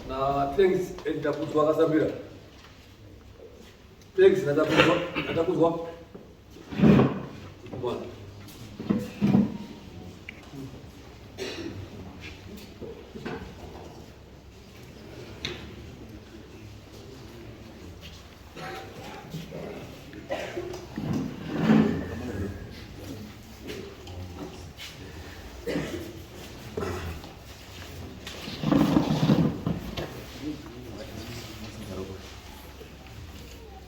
Na thanks Takudzwa akasambira. Thanks naTakudzwa, naTakudzwa. Kumana.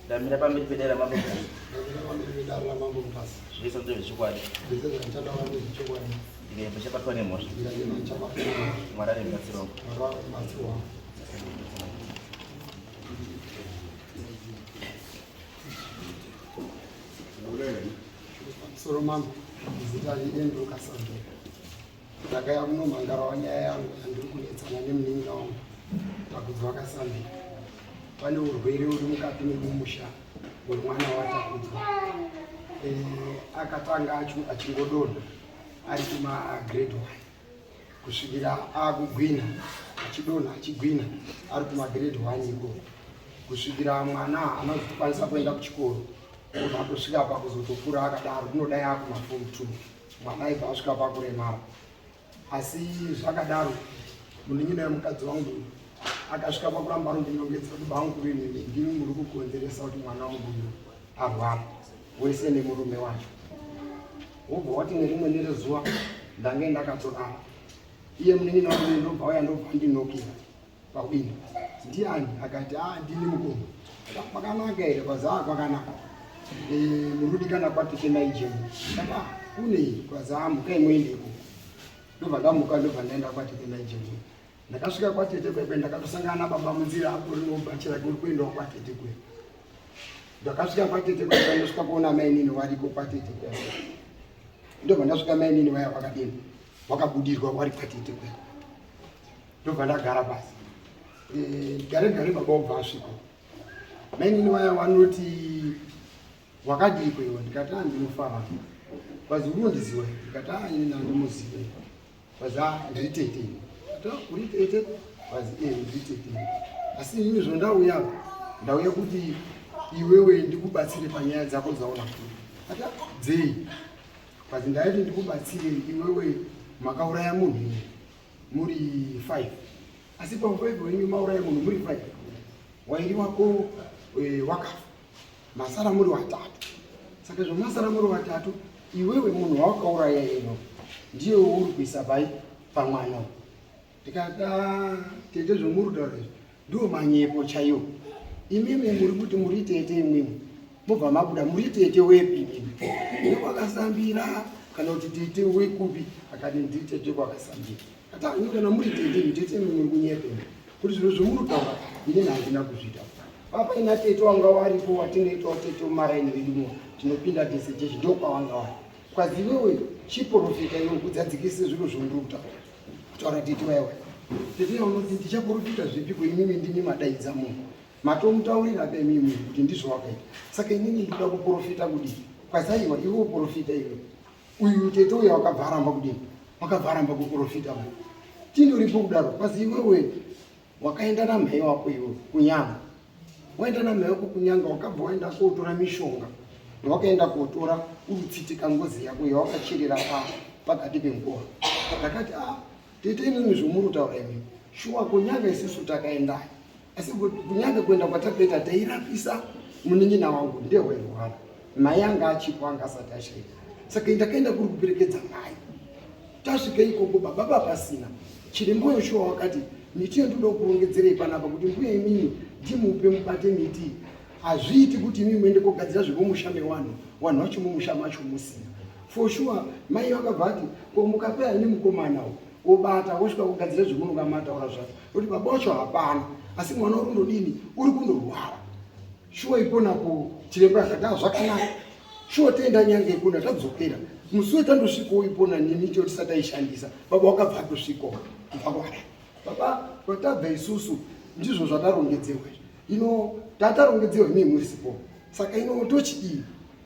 Ndamira pamberi pedare ramambo Mutasa. Zvese ndezvechokwadi. Zvese zvandichataura ndezvechokwadi. Ndikaenda chabatwa nemhosva. Ndikaenda chabatwa nemhosva. Mwari ari mubatsiri wangu. Mwari ari mubatsiri wangu. Pamusoro mambo, zita riEndrew Kasambira. Ndakauya kunomhangarawo nyaya yangu yandiri kunetsana nemunin'ina wangu Takudzwa Kasambira. Pane urwere uri mukati memumusha wemwana waTakudzwa. Eh, akatanga achingodonha ari kuma grade 1 kusvikira akugwina achidonha achigwina ari kumagrade 1 ikoko kusvikira mwana haana kuzokwanisa kuenda kuchikoro obva atosvika pakuzotokura akadaro kunodai akumafom 2 mwana aibva asvika pakuremara asi zvakadaro munin'ina wemukadzi wangu akasvika pakuramba arondinongedza kuti bangu vimimi ndimi muri kukonzeresa kuti mwana wangu uyu arwara wese nemurume wacho wobva wati nerimwe nerezuva ndange ndakatorara iye munin'ina wangu ndobva auya ndobva andinokira pawindo ndiani akati a ah, ndini mukoma kwakanaka here kwazi a ah, kwakanaka eh, muri kudikana kwatete maijemu ndati ah, kunei kwazi a mukai muendeko ndobva ndamuka ndobva ndaenda kwatete maijemu ndakasvika kwatete kwekwe ndakatosangana nababa munzira apo rinobhachira kuri kuendawo kwatete kwe ndakasvika kwatete kwekwe ndosvika kuona mainini wariko kwatete kwekwe ndobva ndasvika mainini vaya vakadini wakabudirwa wari kwatete kwekwe ndobva ndagara pasi eh, gare gare baba wobva asvika mainini vaya vanoti wakadii kwewe ndikati a ah, ndinofara kwazi unondiziva ndikati a ah, ini nandimuzive kwazi a ah, ndiri tete ini ati uri tete kwazi e ndiri tete ini asi inini zvondauya ndauya kuti iwewe ndikubatsire panyaya dzako dzaona ati dzei kwazi ndaiti ndikubatsire iwewe makauraya munhu ini muri 5 asi pa 5 wenyu mauraya munhu muri 5 wairi wako e, wakafa masara muri watatu saka zvomasara muri watatu iwewe munhu wawakauraya ino ndiye uri kuisa pai pamwana ndikada tete zvomuri kutaura izvi ndiwo manyepo chaiwo imimi muri kuti muri tete imwimwi mobva mabuda muri tete wepi imimi nekwakasambira kana kuti tete wekupi akati ndiri tete kwakasambira ati ini kana muri tete imi tete imi muri kunyepa imi kuti zviro zvomuri kutaura inini handina kuzviita papa ina tete wanga waripo watinoitawo tete mumaraini vedu mo tinopinda tese chechi ndokwawanga wari kwazi iwewe chiprofita iwe kudzadzikise zviro zvomuri kutaura kutaura tete waiwa tete yaunoti ndichaprofita zvipi ko imimi ndimi madaidza munhu matomutaurira ka imimi kuti ndizvo wakaita saka inini ndikuda kuprofita kudii kwazaiwa iwe uprofita iwe uyu tete uya wakabva aramba kudini wakabva aramba kuprofita ma tindoripo kudaro kwazi iwewe wakaenda namhai wako iwe kunyanga waenda namhai wako kunyanga wakabva waenda kotora mishonga wakaenda kotora urutsitika ngozi yako yawakacherera pakati penguva ndakati a ah, tete imimi zvomuri kutaura imimi shuwa kunyanga isusu takaendayo asi kunyange kuenda kwatakaita tairapisa munin'ina wangu ndiye wairwara mai anga achipo anga asati ashaika saka ndakaenda kuri kuperekedza mai tasvika ikoko baba bapasina chiremboyo shuwa wakati miti yandinoda kurongedzerei panapa kuti mbuya imini ndimupe mubate miti hazviiti kuti imimi muende kogadzira zvemumusha mewanhu wanhu vacho mumusha macho musina for sure mai vakabva ati ko mukapea ini mukomana wobata wosvika kugadzira zvemunonga mataura zvacho kuti baba wacho hapana asi mwana uri kundodini uri kundorwara shuwa iponapo chiremba akati ah, zvakanaka shuwa toenda nyange ikona tadzokera musi wetandosvikawo ipona nemi cho tisati taishandisa baba wakabva atosvikawo kubva kwara baba kwatabva isusu ndizvo zvatarongedzewa izvi ino tatarongedzewa imii murisipo saka ino tochidii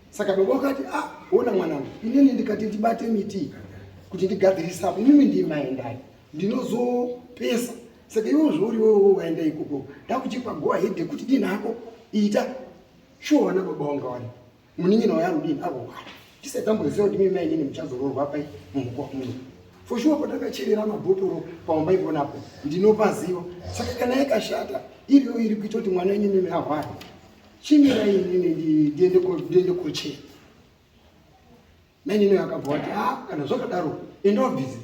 saka baba wakati ah ona mwanangu inini ndikati ndibate miti. Kuti ndigadzirise apo, imimi ndimaendai, ndinozopesa. Saka iwo zvouri wewo waenda ikoko, ndakuchipa go ahead yekuti dinako ita shuwa. Vana baba wanga wari munin'ina wayo arudini arorwara, tisati tamboziva kuti mimi mainini muchazororwa pai mumukowa muno. For sure patakacherera mabhotoro paumba iponapo ndinopaziva. Saka kana yakashata iriyo iri kuita kuti mwana wenyu mimi arware, chimirai inini ndiende kochera. Mainini akabva wati, "A, kana zvakadaro enda wabvise."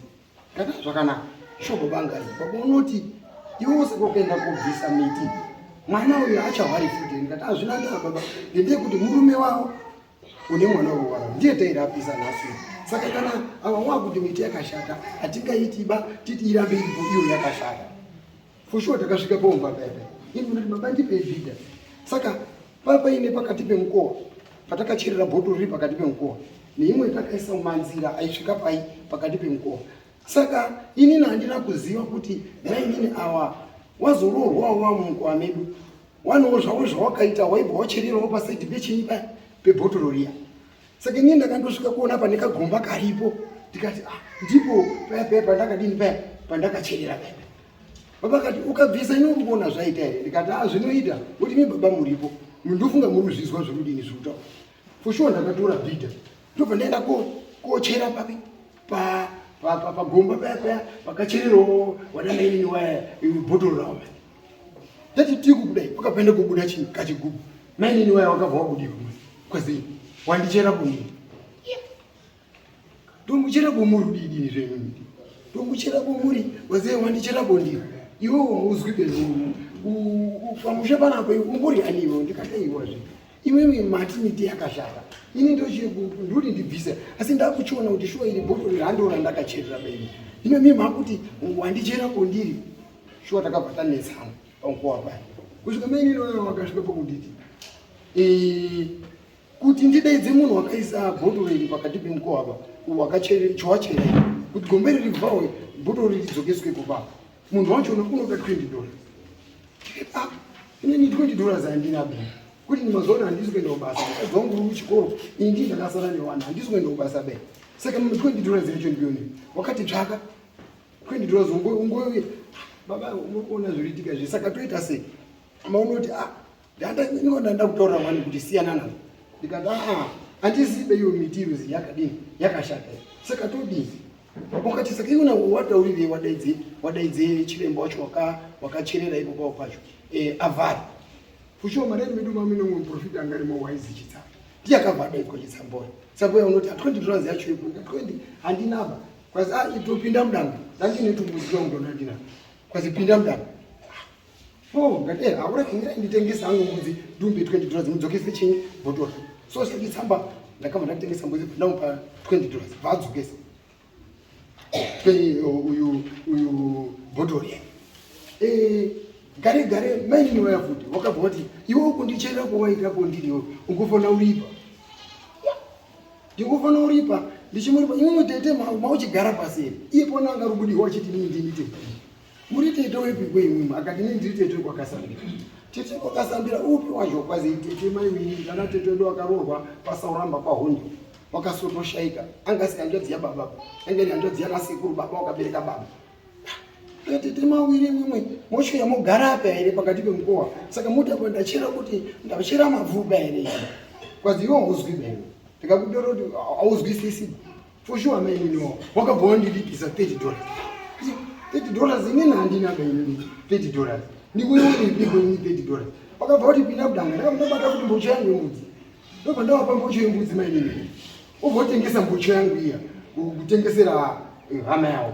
Kata zvakanaka. Sho baba ngari baba unoti iwe saka ukaenda kobvisa miti, mwana uyu achahwari futi. Ndikati, "Hazvina ndaa baba, ndendeyekuti murume wavo une mwana worwara ndiye tairapisa nhasi. Saka kana ava wakuti miti yakashata, hatingaiti ba titi irambe iripo iyo yakashata." For sure takasvika paumba paipa, ini munoti, "Baba, ndipei bhidha." Saka papaine pakati pemukowa patakacherera bhotoro riri pakati pemukowa, neimwe takaisa manzira aisvika pai pakati pemukowa. Saka inini handina kuziva kuti mainini awa wazoroorwawo wamumukowa medu, wanowo zvavo zvawakaita, waibva wachererawo pasaidi pechinyi paya pebhotoro riya. Saka inini ndakandosvika kuona pane kagomba karipo, ndikati, "Ah, ndipo paya paya pandakadini, paya pandakacherera paya." Baba akati, "Ukabvisa ino uri kuona zvaita here?" Ndikati, "A, zvinoita kuti mi baba muripo, ndofunga muri kuzvizwa zvirudini zvirikutaura." For sure ndakatora bhidha, ndobva ndaenda kochera papi pagomba paya paya pakachererawo wadamainini waya bhotoro rawo. Ndati tiku kudai, pakapenda kubuda chinhu kachigubu. Mainini waya wakabva wabudiwa kwazi, "Wandichera kunini? Ndomuchera bomuri udidini zvenyu, ndomuchera bomuri." Waziye, "Wandichera bondiri iwe, wauzwi pamusha panapa umbori aniwe?" Ndikataiwazve, "Imwimwi mati miti yakashata, ini ndoti ndibvise, asi ndakuchiona kuti shuwa iri bhotoro randora ndakacherera baini ino, mimi makuti wandichera kondiri." Shuwa takabva tanetsana panguva paya kusvika mainini wayo wakasvika pakunditi kuti ndidaidze munhu wakaisa bhotoro iri pakati pemukowa apa wakachowachera, kuti gombe riri bvawe, bhotoro ridzokeswe kupa munhu wachona unoda $20. Ah, inini $20 handina be, kuti mazuva handisi kuenda kubasa, mukadzi wangu uri kuchikoro, ini ndii ndakasara newana, handisi kuenda kubasa be. Saka $20 yacho ndiyoni? Wakati, "Tsvaka $20 ungoye." Baba, uri kuona zviriitika zve, saka toita sei? Maunoti, "Ah, ndanda kutaurira wani kuti siyana nazvo." Ndikati, "Aa, handizibe iyo miti irozi yakadini, yakashata, saka todini?" Wakati, "Saka iwona wataurirei? Wadaidze chiremba wacho wakacherera ipo pawo pacho avhari." Fushuwa mareni medu mamine umwe muprofita anga arimo waizi Chitsamba, ndiye akabva adaidzwa Chitsamboya. Tsamboya unoti, "$20 yacho ipo?" 20 handinaba. Kwazi, "A, itopinda mudanga." Ndandine tumbuzi twangu ndonandina. Kwazi, "Pinda mudanga." Oh, ngati aura nditengesa hangu mbudzi, ndumbe $20, mudzokese chinyi bhotoro. So sechitsamba ndakabva ndatengesa mbudzi, ndamupa $20, vaadzokesa uyu bhotoro. Gare gare mainini waya futi wakabva wati, "Iwe ukundicherera kwawaita kondiriwe, ungofana uripa, ndingofana uripa." Ndichimuripa, "Imwe tete mauchigara pasi here?" Iye pona anga rubudiwa achiti, "Inini ndini tete." "Muri tete wepiko imwimwe?" Akati, "Inini ndiri tete kwakasambira." "Tete kwakasambira upi wacho?" Kwazi, "Tete maiwini ndana tete wedu akaroorwa pasauramba kwahondo, wakasotoshaika, anga asiri hanzvadzi yababa, anga iri hanzvadzi yanasekuru baba wakabereka baba. Tete mawiri imwimwe mochiuya mogara apa here pakati pemukowa? Saka moti apa ndachera kuti ndachera mavhuba here?" Kwazi, "Iwe hauzwi baiwe, ndikakutora kuti hauzwisisi." For sure maininiwo wakabva wandilipisa $30. $30 inini handina bainini $30, ndikuiwonipiko ini $30? Wakabva kuti, "Pinda kudanga." Ndakabva ndabata kuti mbocho yangu yembudzi, ndobva ndavapa mbocho yembudzi. Mainini obva utengesa mbocho yangu iya kutengesera hama yawo.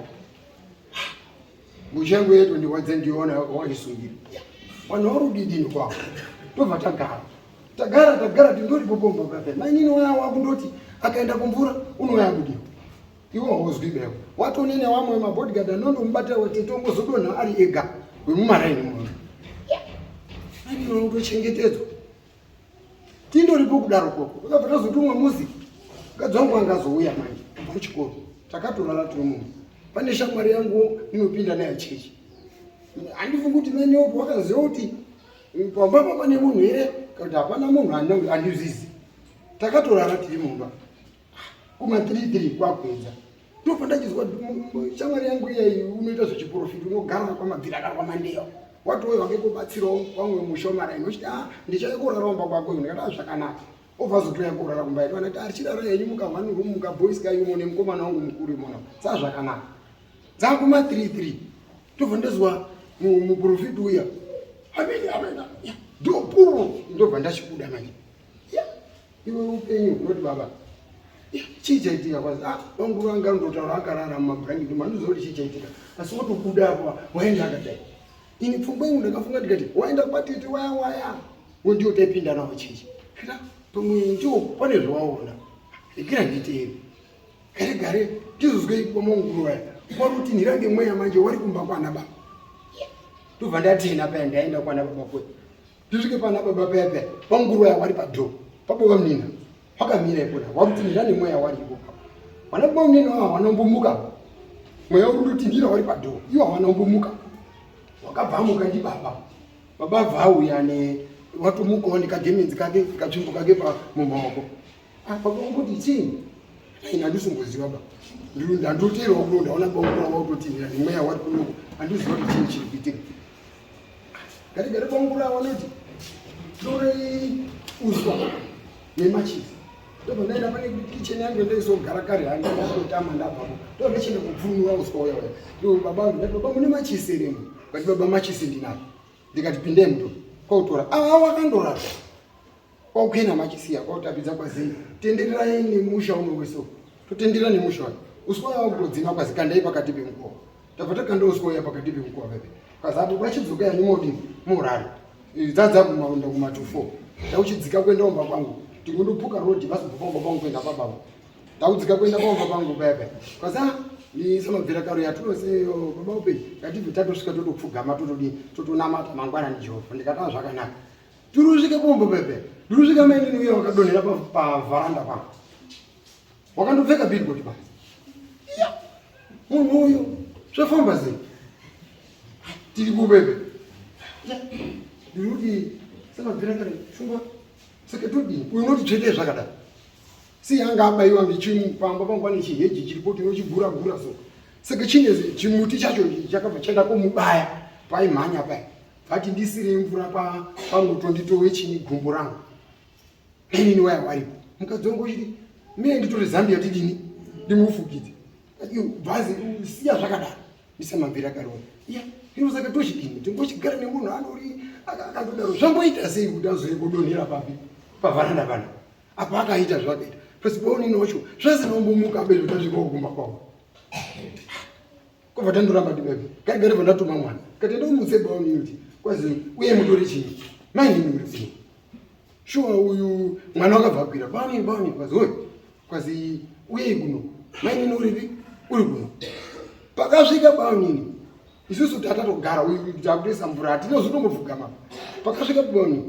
Mbocho yangu yetu ndiwadze, ndiona wachisungira vanhu varudidini kwavo. Tobva tagara, tagara, tagara, tindoripo pomba pape. Mainini waya wakundoti akaenda kumvura unouya kudiwa, iwe hauzwi beko, watonene wamwe mabodyguard anondomubata, tete ongozodonha ari ega wemumaraini muno, mainini unotochengetedzwa. Tindoripo kudaro koko, akabva tazotumwa muzi. Mukadzi wangu angazouya manje kubva kuchikoro, takatorara tiri mumba. Pane shamwari yangu inopinda nayo chechi, handifungi kuti maineopo wakaziva kuti pamba pa pane munhu here kuti hapana munhu, handizvizi. Takatorara tiri mumba kuma 33 kwakwedza. Ndobva ndachizwa shamwari yangu iyayi unoita zvechiprofiti unogara kwamabvira kana kwamandeya watouya wake kubatsirawo vamwe mushomara ino uchiti ah ndichauya kurara kumba kwako ndikati ah zvakanaka obva azotouya kurara kumba yedu anati arichirara henyu muka one room muka boys ka imo nemukomana wangu mukuru imona saa zvakanaka dzakuma 3 3 ndobva ndazwa muprofiti uya ameni amena ndopuro ndobva ndachibuda manje iwe upenyu unoti baba chii chaitika kwazi ah vangu vanga ndotaura akarara mumabhurangeti mandiziva kuti chii chaitika asi wotobuda apa waenda akadai ini pfungwa yangu ndakafunga ndikati waenda kwatete waya waya wondiyo taipinda nawo chechi kira pamwe ndiwo pane zvawaona rekera nditeere gare gare ndizozwe kwamanguru vaya kwarutinhira ngemweya manje wari kumba kwana baba ndobva ndatena paya ndaenda kwana baba kwe ndisvike pana baba paya paya panguruva yawari padhoo pababa munina wakamira ipona wakutinhira nemweya wari ipopa wana baba munina wava wanombomuka mweya uri kutotinhira wari padhoo iwo hawana kumbomuka wakabva amuka ndibaba baba bva auya ne watomukawo nekagemenzi kake katsvimbo kake mumaoko ah, baba ungoti chii aina handisumboziva ba ndandoteerwa kuno ndaona baba wakutotinhira nemweya wari kunoko handiziva kuti chii chiri kuitika Gare gare bangura vanoti torei uswa nemachisi ndobva ndaenda pane kitchen yangu ndaizogara kare hangu ndakutama ndabvapo ndobva ndachienda kupfurunura uswa uya uya ndo baba ndati baba mune machisi here mu kati baba machisi ndinayo ndikati pindei muto kwautora ava wakandorara kwakuenda machisiya kwakutapidza kwazei tendererai nemusha uno wese totenderera nemusha wayo uswa uya wakutodzima kwazi kandai pakati pemukova tabva takanda uswa uya pakati pemukova pepe kwazi apo kwachidzoka yanyu modini murare dzadza kumaunda kuma 24 takuchidzika kuenda kumba kwangu tingondopuka road vasibva pamba pangu kuenda kwababa takudzika kuenda pamba pangu pepe kwazi ah, nisamabvira karo yatinoseyo baba upe ngatibve tatosvika totopfugama totodini totonamata mangwanani jehovha ndikati zvakanaka Turusvike kumbo pepe. Turusvike mainini uye wakadonhera pavharanda pangu. Wakandopfeka billboard basi. Iya. Munhu uyu zvafamba sei? Tiri kupepe. Ndiri kuti samabvira kare shumba saka todini? Uyu unoti tsvete zvakadai. Si anga abaiwa ngechimupamba pangu pane chiheji chiripo tinochigura gura so. Saka chine chimuti chacho chakabva chaenda komubaya paimhanya paya. Vati ndisirei mvura pamoto nditowe chini gumbo rangu. Inini waya waripo. Mukadzi wangu uchiti mie nditore Zambia tidini ndimufukidze. Bhazi siya zvakadaro. Ndisamabvira karona. Iya, hino saka tochidini? Tingochigara nemunhu anori akandodaro. Zvamboita sei kuti azoye kudonhera papi? Pavharanda pana. Apa akaita zvakaita. Pasi paonini wacho zvasina kumbomuka abe zvotasvika kumba kwavo. Kobva tandoramba ndibebe. Gare gare vandatuma mwana. Kati ndomutse bauni yuti. Kwazi uye mutori chii? Mai nini uri kuno. Sure uyu mwana wakabva akwira. Bauni bauni kwazi oyi. Kwazi uye kuno. Mai nini uripi? Uri kuno. Pakasvika bauni nini. Isusu tatatogara uyu takutoisa mvura hatinozotombopfugama. Pakasvika bauni.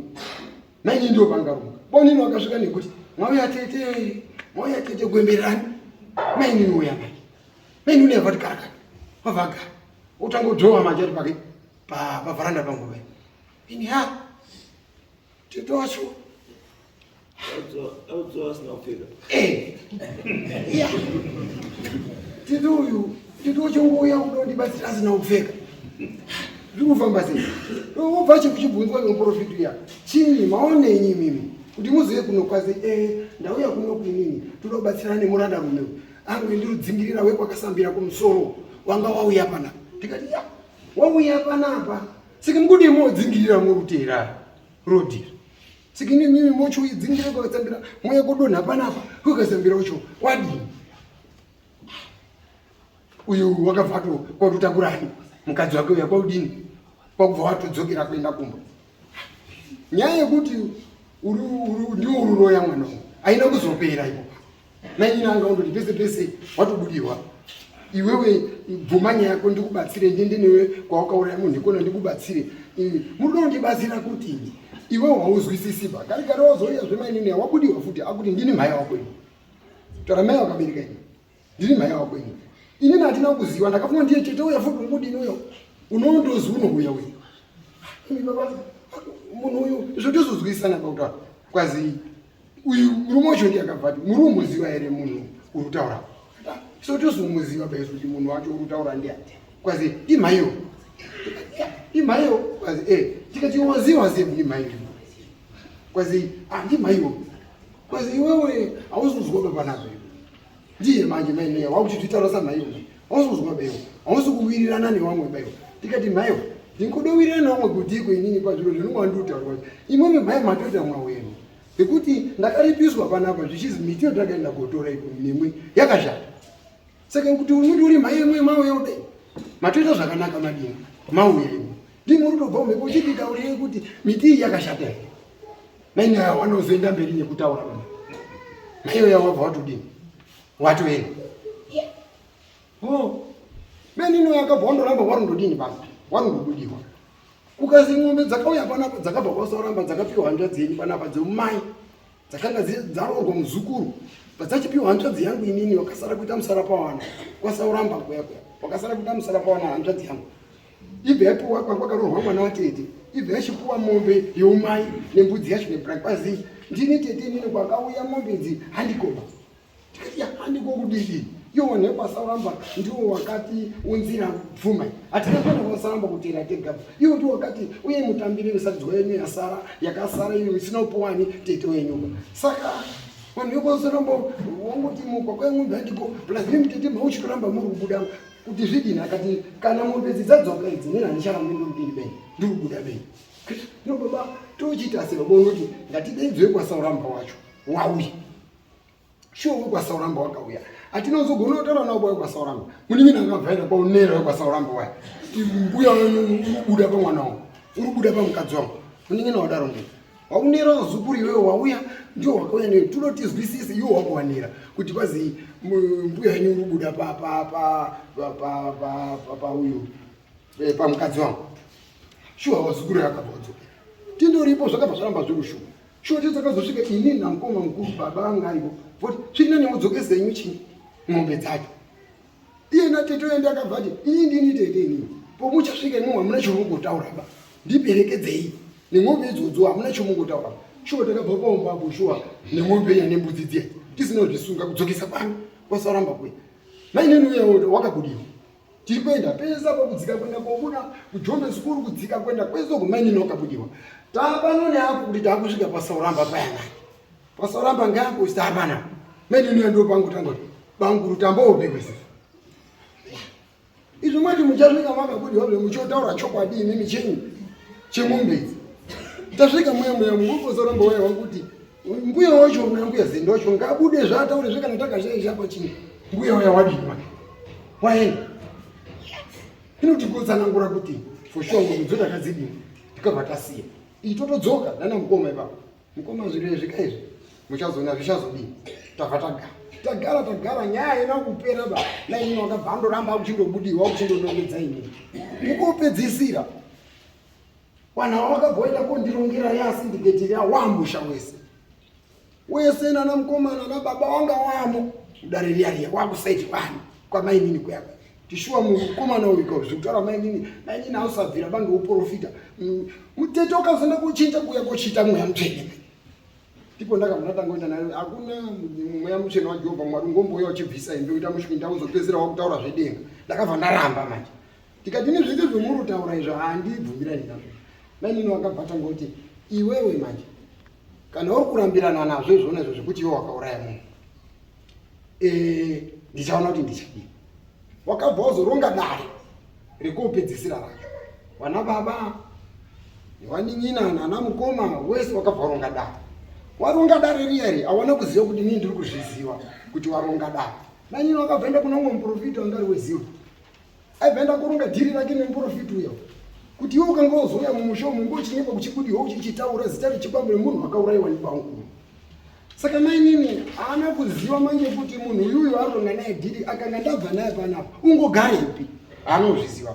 Mai nini ndio pangarunga. Bauni nini wakasvika nekuti mwauya tete. Mwauya tete gwemberani. Mai nini uya mai. Meni une vati karaka. Wavaga. Utanga kudrowa manje ari pake pa pavaranda pangu pe. Ini ha. Tito wacho. Audzo asina kupfeka. Eh. Yeah. Tito uyu, tito wacho ngouya kudondibatsira asina kupfeka. Zviri kufamba sei? Wobva chibvunzwa nemuprofiti uya. Chii maonenyi imimi? Kuti muzive kuno kwazi eh ndauya kuno kuinini. Toda kubatsirana nemuranda rume uyu. Angu ndirudzingirira wekwakasambira kumusoro wanga wauya pana. Ndikati ya wauya panapa. Saka mukudi modzingirira murutera rodi. Saka ini mimi mochoidzingira kwakasambira moya kudonha panapa kwakasambira ucho wadini? Uyu wakabva ato kwakutakurani mukadzi wake uya kwaudini kwakubva watodzokera kuenda kumba. Nyaya yekuti ndiwo ururoya mwana uyu haina kuzopera ipo. Mainini anga undoti pese pese watobudirwa iwewe bvuma nyaya yako ndikubatsire ndiende newe kwawakauraya munhu ikona ndikubatsire murudo undibatsira kuti iwewe hauzwisisi ba kare kare wazouya zvemainini wabudiwa futi akuti ndini mhai wako ini taura mai wakabereka ini ndini mhai wako ini inini hatina kuziva ndakafunga ndiye tete uya futi ungudini uyo unondozi unouya uyu munhu uyu izvo tozozwisana pakutaura kwazi uyu murume wacho ndiye akabva ati muri umuziva here munhu uri kutaura So tozomuziva baiso kuti munhu wacho uri kutaura ndiani. Kwazi imhaiyo. Imhaiyo kwazi eh tikati waziva sei kuti imhaiyo. Kwazi ah ndimhaiyo. Kwazi iwewe hausi kuzwa baba nazvo. Ndiye manje mai neya wakuchititaura samhaiyo. Hausi kuzwa baiwo. Hausi kuwirirana nevamwe baiwo. Tikati mhaiyo ndingodowirirana nevamwe kuti iko inini pazviro zvinonga wanditaura. Imwemwe mhaiyo matoita mwawenyu. Nekuti ndakaripiswa panapa zvichizi miti yotakaenda kotora iko nemwe yakashata. Saka kuti unoti uri mhai yemwe mauya kudai. Matoita zvakanaka madini mauya imwe. Ndimwe uri kutobva kumhepo uchititaurirei kuti miti iyi yakashata here. Maini aya wanozoenda mberi nekutaura baba. Maiyo yawabva watodini? Watoenda. Oh. Meni ino yakabva wandoramba warundodini baba? Warundobudiwa. Kukazi ng'ombe dzakauya panapa dzakabva kwaSauramba dzakapiwa hanzvadzi yenyu panapa dzemumai dzakanga dzaroorwa muzukuru padzachipiwa hanzvadzi yangu inini wakasara kuita musara pawana kwaSauramba kuya kuya wakasara kuita musara pawana hanzvadzi yangu ibve yapiwa kwanga kwakaroorwa mwana watete ibve yachipuwa mombe yeumai nembudzi yacho nebrakwazi ndini tete inini kwakauya mombe idzi handikoba Tikati handiko kudidi iwo nekwasauramba ndiwo wakati unzira pfuma hatina kuenda kwasauramba kutera tega iwo ndiwo wakati uye mutambire misaridzwa yenyu yasara yakasara iyo isina kupuwani tete wenyuka saka vanhu vekwasauramba wangoti mukwa kwemombe handiko plus mimi tete mauchitoramba muri kubuda kuti zvidini akati kana mombe idzi dzadzoka idzi nini handicharambi ndiri beni ndiri kubuda beni no baba tochiita sei baba unoti ngatidaidzwe kwasauramba wacho wauya shuwa wekwasauramba wakauya atinozogona kutaura navo wekwasauramba munin'ina akabvaira kwaunera wekwasauramba waya mbuya wenyu uri kubuda pamwana wangu uri kubuda pamukadzi wangu munin'ina wadaro mbuya waunera wazukuru iwewe wauya ndio wakauya newe tunotizwisise iwe wakuwanira kuti kwazi mbuya yenyu uri kubuda pauyu eh, pamukadzi wangu shuwa wazukuru yakabva wadzokera tindoripo zvakabva zvaramba zviri shuwa Shuwa takazosvika ini namukoma mukuru baba vanga aripo voti zviri nani mudzokese henyu chii mombe dzacho iye natete uye ndakabva ati ini ndini tete inini pomuchasvika imwe hamuna chomungotaura ba ndiperekedzei nemombe idzodzo hamuna chomungotaura shuwa takabva paumba apo shuwa nemombe iya nembudzi dziya tisina kuzvisunga kudzokesa kwani kwasaramba kuya mainini uya wakabudiwa tiri kuenda pese apa kudzika kuenda kobuda kujombe sukuru kudzika kuenda kwese uko mainini wakabudiwa tapano neapo kuti takusvika pasauramba payana pasauramba ngapo tapana mainini uya ndo pangu tangoti banguru tamboopi kwese izvo mati muchasvika makabudiwa zve muchotaura chokwadi imimi chenyu chemombe idzi tasvika muya muya mungoposauramba waya wanguti mbuya wacho una mbuya zendo wacho ngabude zvaataure zve kana takashaisha pachii mbuya waya wadini wake waenda inoti kotsanangura kuti for sure ngombe dzo takadzidini tikabva tasiya iyi totodzoka nana mukoma ipapo mukoma zviro izvi ka izvi muchazoona zvichazodini tabva tagara tagara tagara nyaya ina kupera ba naini wakabva andoramba akuchindobudiwa akuchindonongedza inini mukopedzisira Vanhu ava vakabva kondirongera yasindiketi riya wamusha wese wese nana mukomana nababa wanga wamo kudare riya riya wakusaiti kwani kwamainini kuya tishuwa mukomana uyu ka zvekutaura mainini mainini ausabvira bange uprofita mm, mutete wakazoenda kuchinja kuya kochiita mweya mutsvene ndipo ndakabva ndatangoenda nayo hakuna mweya mutsvene wajehovha mwari ungombouya uchibvisa hembe kuita mushwinda uzopedzisira wakutaura zvedenga ndakabva ndaramba manje Tikati ini zvese zvomuri kutaura izvo handibvumirani nazvo. Mainini wakabva atanga kuti iwewe manje kana uri kurambirana nazvo izvona izvo zvekuti iwe wakauraya munhu eh, ndichaona kuti ndichadii. Wakabva wazoronga dare rekupedzisira racho vana baba nevanin'ina nana mukoma wese wakabva waronga dare. Waronga dare riya ri awana kuziva kuti inini ndiri kuzviziva kuti waronga dare. Mainini wakabva enda kuna umwe muprofita wanga ari wezivo aibva enda kuronga dhiri rake nemuprofiti uya kuti iwe ukanga wozouya mumusha umu ngochinyepa kuchibudiwa uchichitaura zita rechikwambo remunhu wakaurayiwa nebamukuru saka mainini haana kuziva manje kuti munhu uyuyu aronga naye dhiri akanga ndabva naye panapa ungogarepi haana kuzviziva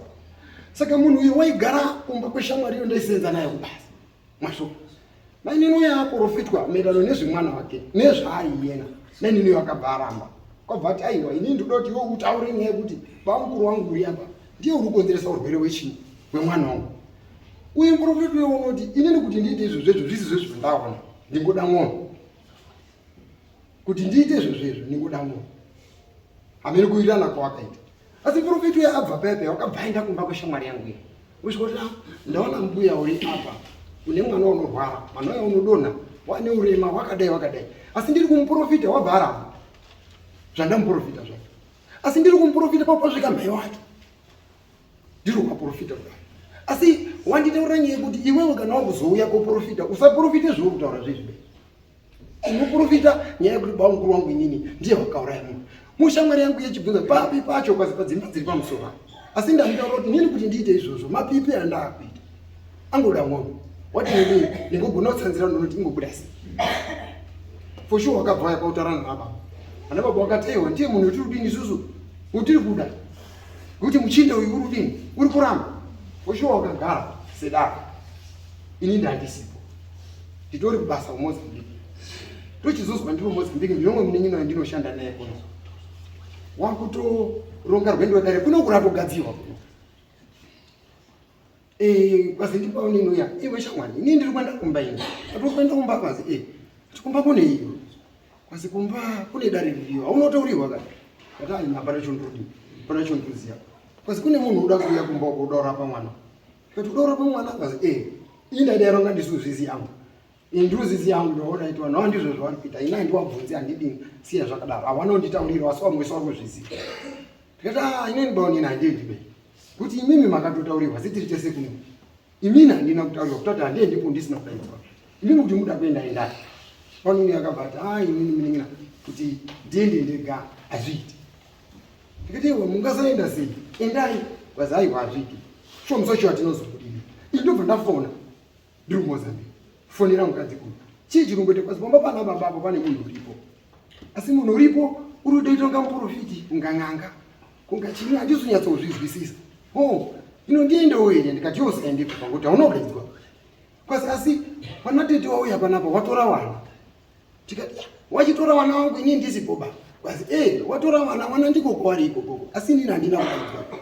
saka munhu uyu waigara kumba kweshamwari iyo ndaisenza naye kubasa Mashoko. Mainini uya aporofitwa maererano nezvemwana wake nezvaari iyena. Mainini uyo akabva aramba. Kwabva ati aiwa inini ndoda kuti iwe utaure nyaya yekuti bamukuru wangu uri apa ndiye uri kukonzeresa urwere wechii wemwana wangu. Uye muprofiti uyo unoti inini kuti ndiite izvozvo izvo zvisi zvezvo zvandaona ndingoda mwoyo. Kuti ndiite izvozvo izvo ndingoda mwoyo. Hamene kuwirirana kwawakaita. Asi muprofita uya abva paya paya wakabva aenda kumba kweshamwari yangu iya. Usvika kuti ah, ndaona mbuya uri apa une mwana unorwara, mwana uya unodonha, wane urema wakadai wakadai. Asi ndiri kumuprofita wabva aramba. Zvandamuprofita zvacho. Asi ndiri kumuprofita papo pasvika mhai wacho. Ndiri kuvaprofita kudai. Asi wanditaurira nyaya yekuti iwewe kana wakuzouya koprofita usaprofite zvauri kutaura zvezvi. Unoprofita nyaya yekuti baba mukuru wangu inini ndiye wakauraya munhu. Mushamwari yangu yechibvunza papi pacho kwazi padzimba dziri pamusoro apa. Asi ndamutaura kuti nini kuti ndiite izvozvo mapipi andaakuita angoda mwoyo wati nini ndingogona kutsanzira ndinoti ingobuda sei. For sure wakabva waya kwautaurana nababa. Ana baba wakati aiwa ndiye munhu wetiri kudini isusu utiri kuda. Kuti muchinda uyu uri kudini uri kuramba. For sure wakagara sedaro. Ini ndandisipo. Nditori kubasa kuMozambique. Tochizozwa ndiri kuMozambique ndinomwe munin'ina wandinoshanda naye kuno. Wakutoronga rwendo rwedare kuno kuratogadzirwa kuno. Eh, kwazi ndipaonini uya iwe shamwari ini ndiri kuenda kumba ini. Atiri kuenda kumba kwazi eh. Kumba kune iyo. Kwazi kumba kune dare ririyo. Haunotaurirwa ka. Kati ayi hapana chondodi. Hapana chondoziya. Kwazi kune munhu uda kuuya kumba uko uda kurapa mwana. Kati uda kurapa mwana kwazi eh. Ini ndaida ronga ndisuzvizi yangu. Indruzizi yangu ndoona iti vanhu ndizvo zvavari kuita. Ini handiwabvunzi handidini siya zvakadaro. Hawana kunditaurira asi vamwe wese vari kuzviziva. Ndikati ah inini baonini handiendi be. Kuti imimi makatotaurirwa sitiri tese kuno. Imini handina kutaurirwa kutoti handiendipo ndisina kudaidzwa. Imimi kuti muda kuenda endai. Panoni akabva ati ah inini munin'ina kuti ndiende ndega hazviiti. Ndikati iwe mungasaenda sei? Endai. Kwazi aiwa hazviiti. Shuwa musi wacho hatinozokudini. Ini ndobva ndafona. Ndiri kuMozambique. Fonera mukadzi uyu. Chii chiri kumboita kwazi pamba pana baba apo pane munhu uripo. Asi munhu uripo uri kutoita kunga muprofiti, kunga n'anga, kunga chii handisi kunyatsozvizwisisa. Oh, ino ndiendewo here ndikati yose endepo panguti hauna kudaidzwa. Kwazi asi pana tete wauya panapa watora wana. Tikati wachitora wana wangu ini ndisipo ba. Kwazi eh watora wana wana ndiko kwari ikoko. Asi inini handina kudaidzwa.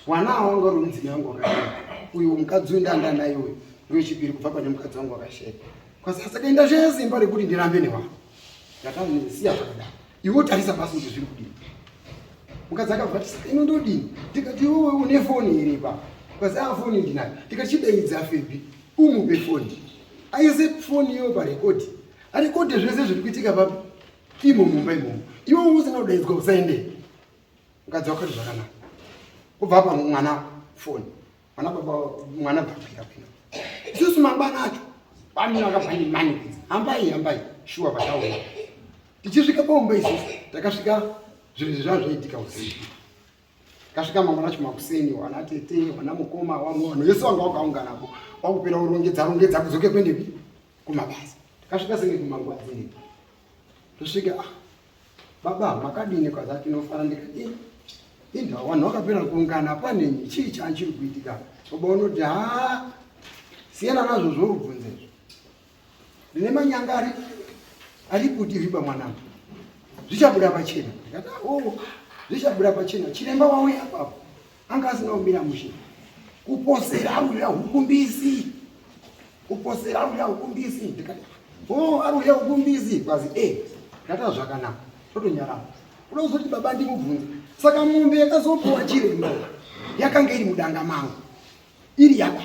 Wana wangu uri mudzimai wangu wakasheka. Uyu mukadzi uyu ndanda naye uyu. Wechipiri kubva pane mukadzi wangu wakasheka. Kwazi saka inda zvaya simba rekuti ndirambe newana. Ndakasiya zvakadaro. Iwe tarisa pasi kuti zviri kudini. Mukadzi akabva ati saka ino ndodini? Ndikati iwewe une foni here ipapo? Kwazi ah foni ndinayo. Ndikati chidaidza Febi umupe foni. Aise foni iyo parekodi. Arekodhe zvese zviri kuitika papi? Imo mumba imomo. Iwe usina kudaidzwa usaende. Mukadzi wakati zvakanaka. Kubva apa mwana foni. Mwana baba mwana bvakwira kwira. Isusu mangwana acho bamina vakabva nemanikidza. Hambai hambai shuwa vataura. Tichisvika paumba isusu takasvika zvinhu izvi zvazvaiitika usiku. Kasvika mangwana acho makuseni wana tete wana mukoma wamwe vanhu vese vanga vakaunganapo wakupera kurongedza rongedza kudzoke kuendepi kumabasa. Takasvika senge kumanguva dzinei. Tosvika ah baba makadini kwaza tinofara ndikati inda vanhu vakapera kuungana panenyi chii chanchiri kuitika baba unoti haa siyana nazvo zvorubvunza izvo ndine manyanga ari ari kuti riba mwanangu zvichabuda pachena ndikati oh zvichabuda pachena chiremba wauya apapo anga asina kumira mushe kuposera arurira hukumbisi kuposera arurira hukumbisi ndikati oh arurira hukumbisi kwazi e eh, ndata zvakanaka totonyarara kuda kuzoti baba ndimubvunze saka mombe yakazopuwa chiremba yakanga iri mudanga mangu iri yababa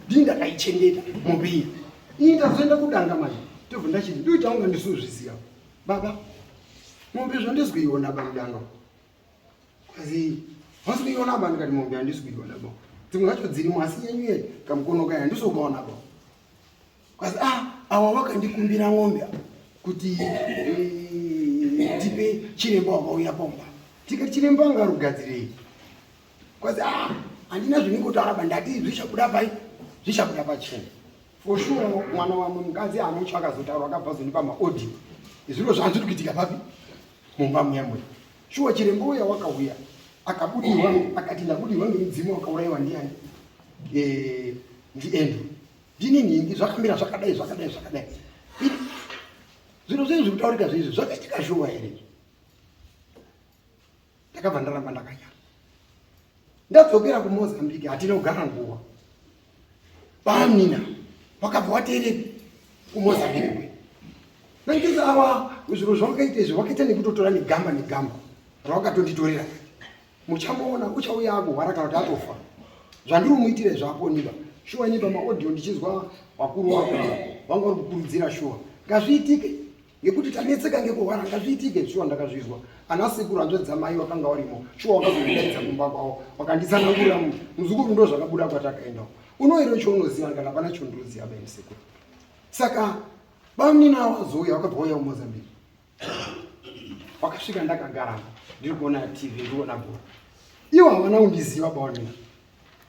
ndini ndakaichengeta mombe iyi ini ndazoenda kudanga manje ndobva ndachiti ndoita unga ndisuzviziva baba mombe zvandisi kuiona bamudanga Kwazi hausi kuiona ba ndikati mombe handisi kuiona ba. Dzimwe dzacho dzirimo asi yenyu ye kamukono kaya handisi kukaona ba. Kwazi ah awa wakandikumbira ng'ombe kuti eh, ndipe chiremba wakauya pomba. Tikati chiremba anga arikugadzirei. Kwazi ah handina zvinongotaura ba ndati zvichabuda pai zvichabuda pachena. For sure mwana wamwe mukadzi anocho akazotaura akabva azondipa maaudio. Zviro zvanzviri kuitika papi? Mumba muya muya. Shuwa chiremba uya wakauya akabudirwa akati ndabudirwa ngemudzimu wakaurayiwa ndiani eh, ndiEndrew ndini nhingi zvakamira zvakadai zvakadai zvakadai zviro zvei zviri kutaurika zveizvi zvakaitika shuwa here ndakabva ndaramba ndakanyara ndadzokera kumozambique hatina kugara nguva bamnina wakabva wateerepi kumozambique kwe nangeza awa zviro zvawakaita izvi wakaita nekutotora negamba negamba. Rawakatonditorera. Muchamuona uchauya akurwara kana kuti atofa. Zvandiri kumuitira izvi aponiba. Shuwa ini pamaaudio ndichizwa vakuru vakuru vanga vari kukurudzira shuwa. Ngazviitike ngekuti tanetseka ngekurwara ngazviitike shuwa ndakazvizwa. Ana sekuru hanzvadzi dzamai wakanga warimo shuwa wakazondidaidza kumba kwavo wakanditsanangurira muzukuru ndozvakabuda kwatakaenda. Unoiro chaunoziva kana pana chondiruziva baini sekuru. Saka bamnini avo vazouya vakabva vauya kuMozambique. Wakasvika ndakagara ndiri kuona TV ndiri kuona bhora. Ivo havana kundiziva baonina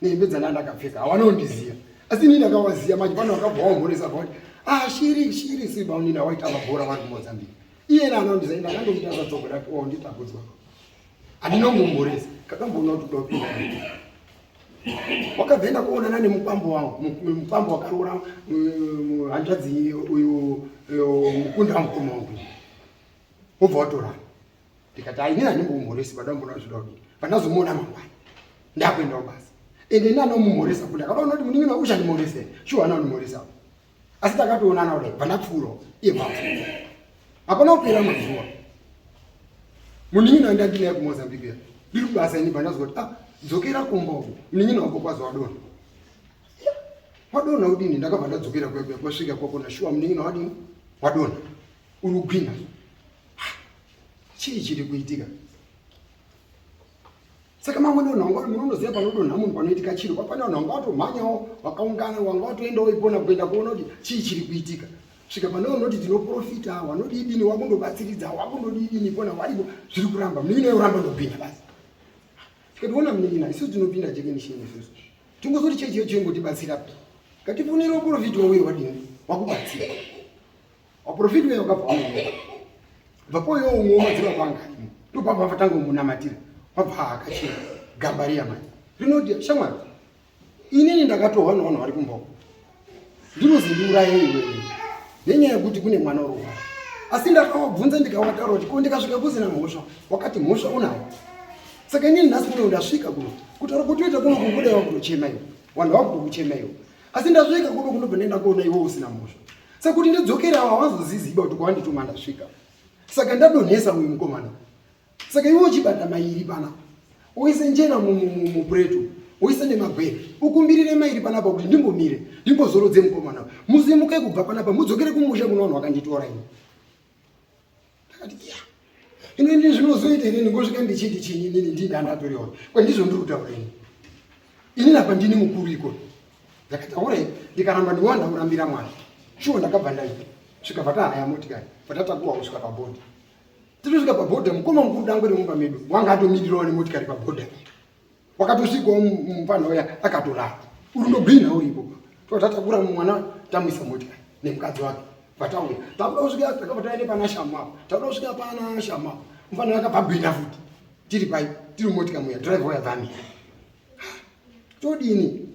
nehembe dzandanga ndakapfeka havana kundiziva asi ini ndakavaziva manje pane vakabva vamhoresa vakuti ah shiri shiri si baonina waita mabhora vari kuMozambique. Iyena anondiziva ndakandomuita sadzogo ndati oh nditakudzwa. Handina kumumhoresa kakamboona kuti kuda kupinda. Wakabva kuonana nemukwambo wangu mukwambo wakaroora hanzvadzi uyu mukunda wamukoma wangu wobva watorana ndikati ai inini handimbomhoresi badambona zvida kudii pandazomuona mangwana ndakuendawo basa ende ini anomumhoresa kuti akadaona kuti munin'ina uchandimhoresa shuwa anondimhoresa asi takatoonana kudai pandapfuurawo iye bvapfuura hapana kupera mazuva munin'ina wandandinaye kumozambique ya ndiri kubasa ini pandazwa kuti ah dzokera kumba uko munin'ina wako kwazi wadonha wadonha udini ndakabva ndadzokera kuya kuya kwasvika kwakona shuwa munin'ina wadini wadonha uri kugwina chii chiri kuitika Saka mamwe vanhu vanga munonoziva panodonha munhu panoitika chiro papane vanhu vanga vatomhanyawo vakaungana vanga vatoendawo ipona kuenda kuona kuti chii chiri kuitika svika pane vanoti tinoprofita vanodidini wakundobatsiridza wakundodidini ipona varipo zviri kuramba munin'ina yoramba ndopinda basi tikationa munin'ina isusu tinopinda jekenisheni isusu tingozoti chechi yecho ingotibatsira ngatifonere waprofiti wauye wadini wakubatsira Waprofiti uya wakabva wamuona. Bva poyo umwe wamadzibaba anga arimo. Ndopabva vatanga kumunamatira. Wabva akachena gamba riya manje. Rinoti shamwari inini ndakatohwa nevanhu vari kumba uko. Ndinozi ndiuraye iwewe. Nenyaya yekuti kune mwana uri kurwara. Asi ndakawabvunza ndikawataura kuti ko ndikasvika kusina mhosva wakati mhosva unayo. Saka inini nhasi kuno ndasvika kuno. Kutaura kutoita kuno kungoda wakutochema iwe. Vanhu vakutokuchema iwe. Asi ndasvika kuno kunobva ndaenda kuona iwe usina mhosva. Sekuti ndidzokere awa wazoziziba kuti kwawandituma ndasvika. Saka ndadonhesa uyu mukomana. Saka iwe uchibata mairi pana. Uise njena mupuretu. Uise nemagwere. Ukumbirire mairi panapa kuti ndimbomire. Ndimbozorodze mukomana. Muzimuke kubva panapa mudzokere kumusha kuno vanhu vakanditora ini. Ndakati ya. Ino ini zvinozoita ini ndingosvika ndichiti chinyi inini ndini andatorewa. Kwandizvo ndiri kutaura ini. Ini apa ndini mukuru iko. Ndakataura ndikaramba ndiwanda kurambira mwana. Shuwa ndakabva ndaita. Svika vatahaya motikari, vatatakura kusvika pabhodha. Titosvika pabhodha, mukoma mukuru dangwe remumba medu wanga atomirirawo nemotikari pabhodha. Wakatosvikawo mupfanha uya akatorara. Uri ndogwinha uripo. Totatakura mwana tamuisa motikari nemukadzi wake. Vatauya. Takuda kusvika takabva taenda pana Shama. Takuda kusvika pana Shama. Mupfanha akabva gwinha futi. Tiri pai, tiri mumotika muya, driver uya bvamira. Todini?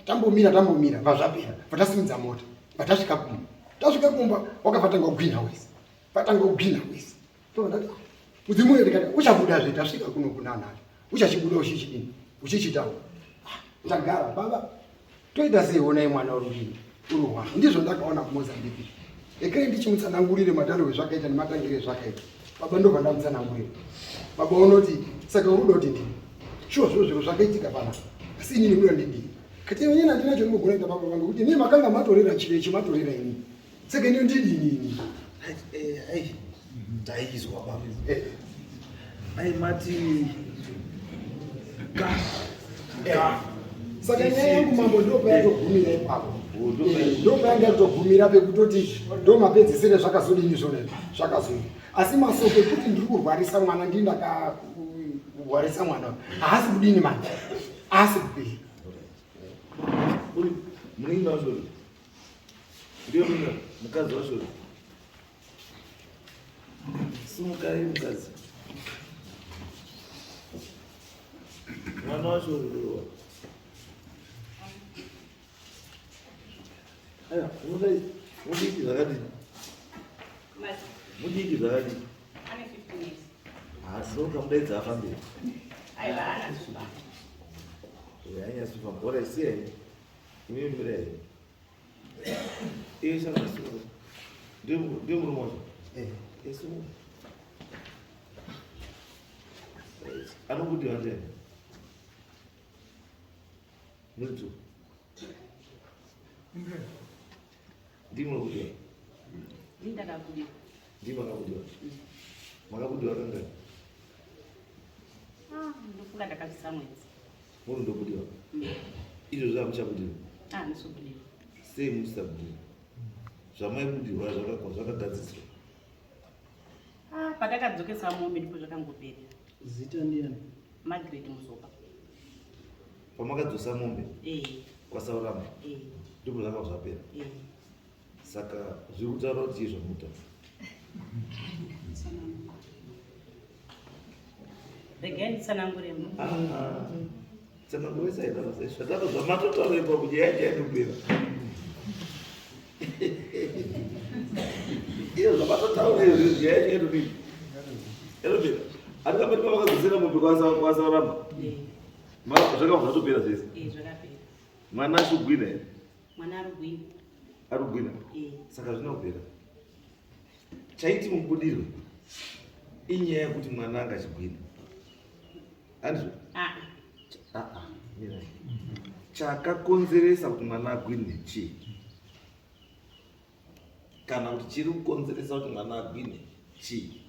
Tambomira tambomira, vazvapera. Vatasimudza mota. Vatasvika kumba. Tasvika kumba wakabva tanga kugwinha wese. Vatanga kugwinha wese. Tobva ndati mudzimu uyo ndikati uchabuda zve tasvika kuno kuna nacho. Uchachibuda uchichidini? Uchichitawo. Ndagara baba. Toita sei onai mwana uri kudini? Uri hwana. Ndizvo ndakaona kuMozambique. Ekei ndichimutsanangurire matariro ezvakaita nematangiro ezvakaita. Baba ndobva ndamutsanangurira. Baba unoti saka uri kuda kuti ndini? Shuwa zviro zviro zvakaitika pana. Asi inini kuda ndidii? Kati inini handina chandinogona kuita baba vangu kuti inini makanga matorera chiro ichi matorera ini. Saka inini ndidini ini? Ai, ndaizwa baba. Ai mati ka ka. Saka nyaya yangu mambo ndo payatogumira ipapo. Ndo payanga yatogumira pekutoti ndo mapedzisire zvakazodini zvona izvi zvakazodini. Asi masoko ekuti ndiri kurwarisa mwana ndini ndakarwarisa mwana haasi kudini manje haasi kupera. Uri munin'ina wacho ndiyo munin'ina mukadzi wacho simukai mukadzi mwana wacho uriwa aya unodai mudiki zvakadini mudiki zvakadini asi ukamudaidza afambira anyasufamba ora siyai imimi mirai iye shakasuka ndiye murume wacho eh. Anobudirwa ndiani? Muri two. Ndimi munobudirwa? Ndini ndakabudirwa. Ndimi makabudirwa? Makabudirwa kangani? Ah, ndofunga ndakabvisa mwedzi. Muri ndobudirwa? Izvozvo hamuchabudirwa? Ah, handisi kubudirwa. Sei musisabudirwa? Zvamaibudirwa zvakagadziswa. Ah, patakadzokesa mombe ndipo zvakangopera. Zita ndiani? Margaret Muzopa. Pamakadzosa mombe Eh, kwaSauramba eh, ndipo zvakabva zvapera. eh. Saka zviri kutaura kuti chii zvamuta? Regai nditsanangure. Tsanangurisa ita basa zvataka zvamatotaura ipapo nyaya yacho yainopera. Iyo zvamatotaura izvi nyaya yacho inopera. Inopera. Handingamboti pamakadzosera mombe kwaSauramba. Eh, Zvakabva zvatopera zvese. eh, zvakapera. Mwana achigwina here? Mwana ari kugwina. Ari kugwina. Eh. Saka zvinopera. Chaiti mubudirwe inyaya yekuti mwana anga achigwina. Handizvo? Ah, Ah, ah, mirai. Chakakonzeresa kuti mwana agwine chii? Kana kuti chiri kukonzeresa kuti mwana agwine chii?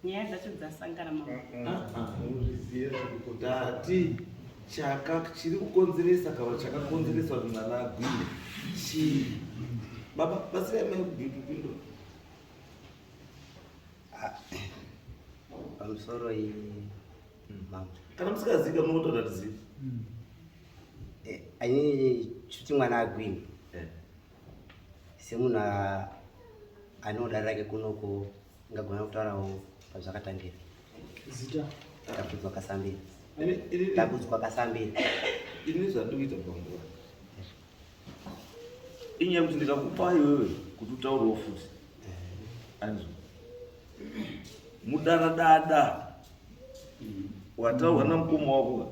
Nyaya dzacho dzasangana mama. Ah, ah. Ndati chaka chiri kukonzeresa kana chakakonzeresa kuti mwana agwine chii? Baba, batsirai mai kupindura. Pamusoro iyi mambo. Kana musikazivi munotoda tizivi. Inini chuti mwana agwini semunhu anoda rake kunoko ngagona kutaurawo pazvakatangira. Zita? Takudzwa Kasambira. Ini Takudzwa Kasambira. Ini zvandiri kuita panguva inyaya yekuti ndikakupa iwewe kuti utaurewo futi anizvo mudaradada wataurwa namukoma wako ka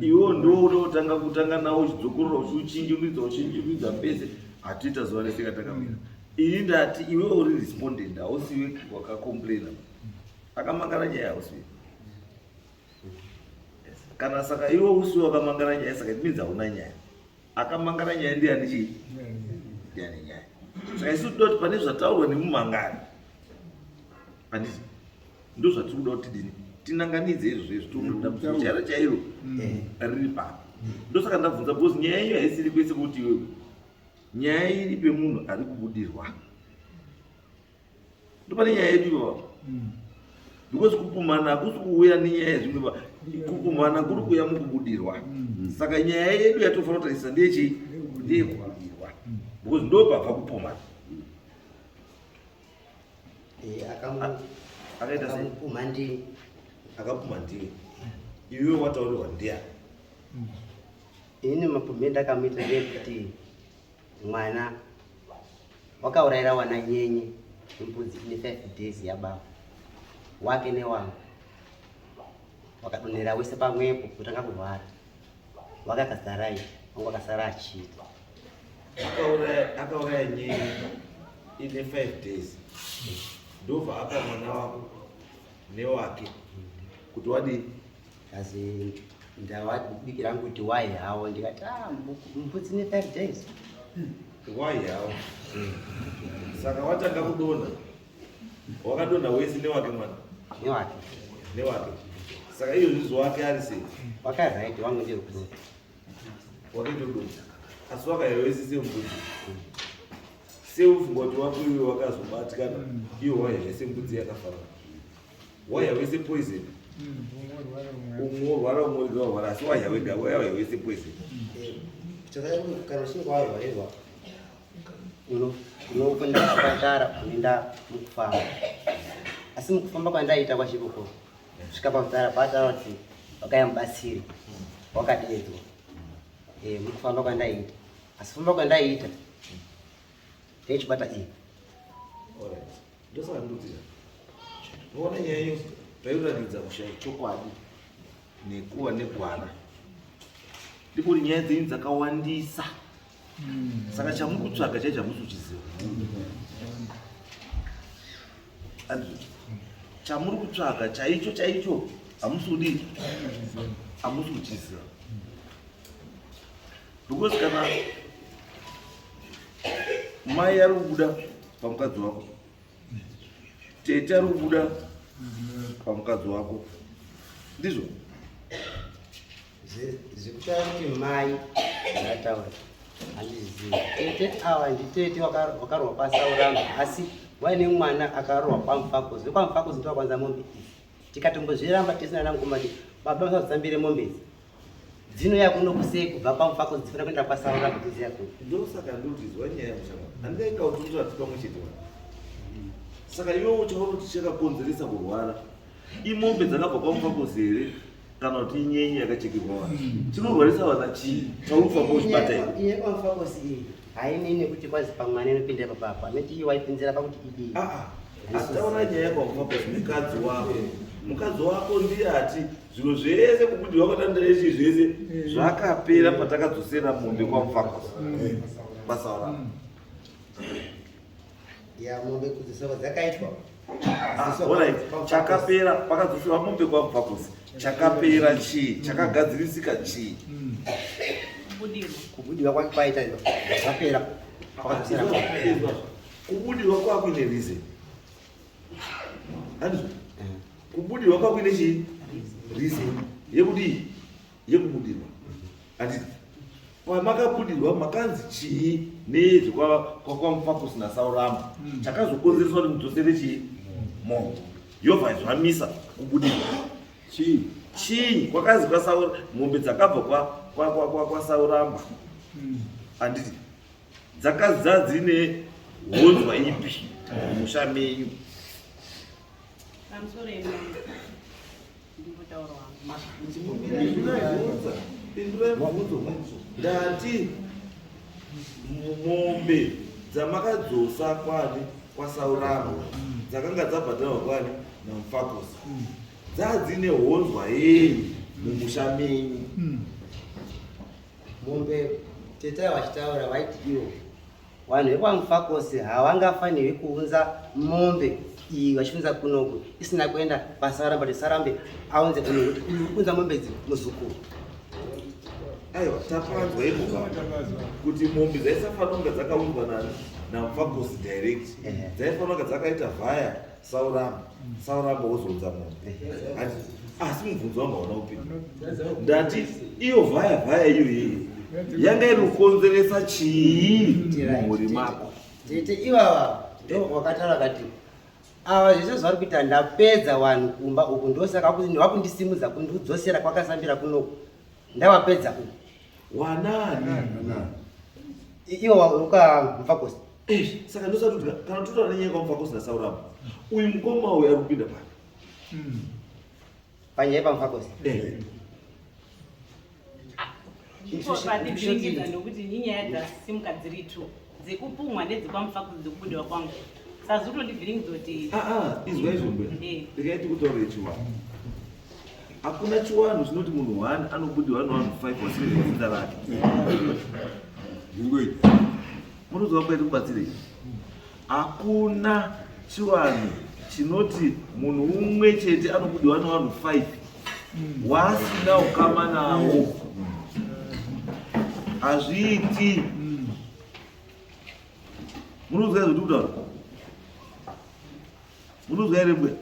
iwewo ndiwo unotanga kutanga nawo uchidzokorora uchiuchinjirudza uchinjirudza pese hatiita zuva rese katakamira. Ini ndati iwewe uri respondent, hausiwe wakacomplaina, akamangara nyaya hausiwe. Yes. Kana saka iwe usiwe wakamangara nyaya, saka it means hauna nyaya. Akamangara nyaya ndiani? Chii, ndiani nyaya? Saka isu toda kuti pane zvataurwa nemumangari, handiti ndo zvatiri kuda kuti tidini, tinanganidze izvozvo izvi, tione kuti dambudziko chairo chairo riri papi. Ndosaka ndabvunza, because nyaya iyo haisiri kwese kuti iwewe, nyaya iri pemunhu ari kubudirwa. Ndopane nyaya yedu ipapo, because kupumana hakusi kuuya nenyaya yezvimwe pa kupumana kuri kuuya mukubudirwa. Saka nyaya yedu yatofanira kutarisa ndeyechii? Ndeyekubudirwa, because ndo pabva kupumana. Akaita sei? Akamupumha ndini. Akapumha ndiwe, iwewe wataurirwa ndiani? Inini mapumhiro ndakamuita ndeyekuti mwana wakaurayira wana nyenye mbudzi ine 5 days yababa wake newangu, wakadonhera wese pamwepo kutanga kurwara. Wake akasara aita, wangu akasara achiita. Akauraya nyenye ine 5 days, ndobva apa mwana wako newake kuti wadii? Kazi ndawabikira hangu kuti wai hawo, ndikati ah, mbudzi ine 5 days. Wai hawo. Saka watanga kudonha, wakadonha wese newake mwana? Newake. Newake. Saka iyo zvizo wake ari sei? Wakaright, wangu ndiri kudonha. Wake ndodonha, asi wakaiya wese sembudzi. Seufunga kuti wako iwe wakazobatikana, iyo waiya sembudzi yakafanana, waiya wese poison, umwe worwara, umwe wega warwara, asi waiya wega waiya wese poison. Kana uchinge warwarirwa unofanira kuchipatara, unoenda mukufamba. Asi mukufamba kwandaita kwachikoko kusvika pakutara paataura kuti wakaya mubatsiri wakadedzwa. Mukufamba kwandaita, asi kufamba kwandaita ndaichibata iyi. Alright. Ndosaka ndikuti unoona nyaya iyo pairatidza kushaya chokwadi nekuva negwara, ndipo kuti nyaya dzenyu dzakawandisa. Saka chamuri kutsvaga chai chamusi uchiziva. Andizvo chamuri kutsvaga chaicho chaicho hamusi kudii, hamusi kuchiziva, because kana mai ari kubuda pamukadzi wako, tete ari kubuda pamukadzi wako, ndizvo? Zvekutaura kuti mai ndataura handizvizivi. Tete ava nditete wakarwa kwaSauramba, asi waine mwana akarohwa kwaMufakosi. VekwaMufakosi ndo vakwanza mombe idzi. Tikatombozviramba tisina nangoma kuti baba vasadzambire mombe idzi dzinouya kuno kusei kubva kwaMufakosi, dzifanira kuenda kwaSauramba, dziziya kuno. Ndosaka ndotizwa nyaya mushama handingainga kuti utoati pamwe chete wa. Saka iwe uchaona kuti chakakonzeresa kurwara imombe dzakabva kwaMufakosi here, kana kuti inyenye yakachekerwa vana? Chinorwarisa vana chii chauri kufamba uchibata iwe? Iye kwaMufakosi iyi hainei nekuti kwazi pamwana inopinda papapa nekuti iye waipinzira pakuti idii. Ataura nyaya kwaMufakosi, mukadzi wako, mukadzi wako ndiye ati zviro zvese kubudirwa kwatandarechi zvese zvakapera patakadzosera mombe kwaMufakosi basaura. Ya, mombe kudzoswa dzakaitwa. Alright, chakapera pakadzoserwa mombe kwaMufakosi, chakapera chii? Chakagadzirisika chii? Kubudirwa. Kubudiwa kwake kwaita zvapera pakadzosera. Kubudirwa kwakuine reason, handizvo? Kubudirwa kwakuine chii? Reason yekudii? Yekubudirwa, handiti? Pamakabudirwa makanzi chii nezvekwaMufakosi naSauramba chakazokonzereswa kuti mudzosere chii? Mombe yobva zvamisa kubudirwa. Chii? Chii kwakazi kwaSaura mombe dzakabva kwaSauramba, handiti, dzakadza dzine honzwa ipi mumusha menyu? Pamusoro yemambo, ndimbotaura wangu. Pindurai mubvunzo. Ndati mombe dzamakadzosa kwani kwaSauramba dzakanga dzabhadharwa kwani naMufakosi dzadzine honzwa yenyu mumusha menyu? Mombe, tete vachitaura vaiti ivo vanhu vekwaMufakosi havangafanirwi kuunza mombe iyi vachiunza kunoku isina kuenda paSarambe, kuti Sarambe aunze kuno, kuti uyu uri kuunza mombe idzi muzukuru. Aiwa, tapanzwa imuka kuti mombe dzaisafanira kunge dzakaunzwa nani? NaMufakosi direct. Dzaifanira kunge dzakaita via Sauramba, Sauramba wozounza mombe. Asi mubvunzo wangu hauna kupinda. Ndati iyo via iyo iyoyo yanga iri kukonzeresa chii mumhuri mako? Tete ivava ndo wakataura kati ava zvese zvavari kuita ndapedza vanhu kumba uku, ndosaka vakundisimudza kundidzosera kwakasambira kunoku, ndavapedza uku. Wanani? Ivo ukaMufakosi. Eh, saka ndosati kuti kana totaura nenyaya kwaMufakosi naSauramba, uyu mukoma uyu ari kupinda pano panyaya paMufakosi. Patibviringidza nokuti inyaya dzasimuka dziri two, dzekupumwa nedzekwaMufakosi, dzekubudiwa kwangu, sazvitondivhiringidza kuti Ah, ah, izwa izvo mbuya. Ndikaiti kutaura chiwanhu, hakuna chiwanhu chinoti munhu one anobudirwa nevanhu five wasiri vedzinza rake. Zvingoita. Munozwa kwaiti kubatsirei? Hakuna chiwanhu chinoti munhu umwe chete anobudirwa nevanhu five wasina ukama nawo. Hazviiti. Munozwa izvo ndikutaura? Munozwa here mbuya?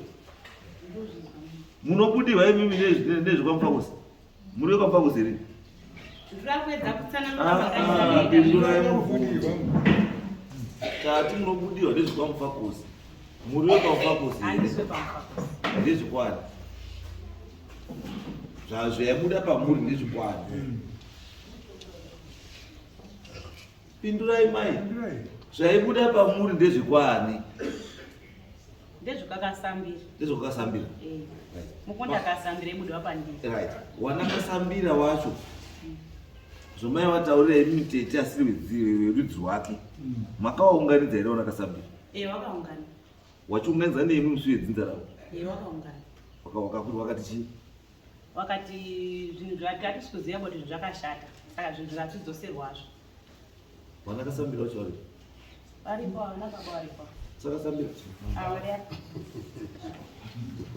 Munobudirwa imimi nezvekwaMufakosi, muri wekwaMufakosi here? Ndinoda kuedza kutsanangura. Ah, ah, makaita. Pindurai mubvunzo. Tati munobudirwa nezvekwaMufakosi, muri wekwaMufakosi here? Handiswe paMufakosi. Ndezvekwani zvaibuda pamuri? Ndezvekwani? Pindurai mai, zvaibuda pamuri ndezvekwani? Ndezvekakasambira. Ndezvekakasambira. Mukonda akasambira ibudiwa pandiri. Right, wanakasambira wacho zvomai vataurira imi tete asiri werudzi rwake, makawaunganidza here wanakasambira? E, wakaungana. Wachiunganidza nemi musi wedzinza ravo? E, wakaungana. Wakati chii? Wakati zvinhu zvati hatisi kuziva kuti zvinhu zvakashata, saka zvinhu zvatidzoserwazvo. Wanakasambira wacho vari Varipo, havana baba, varipo. Sakasambira.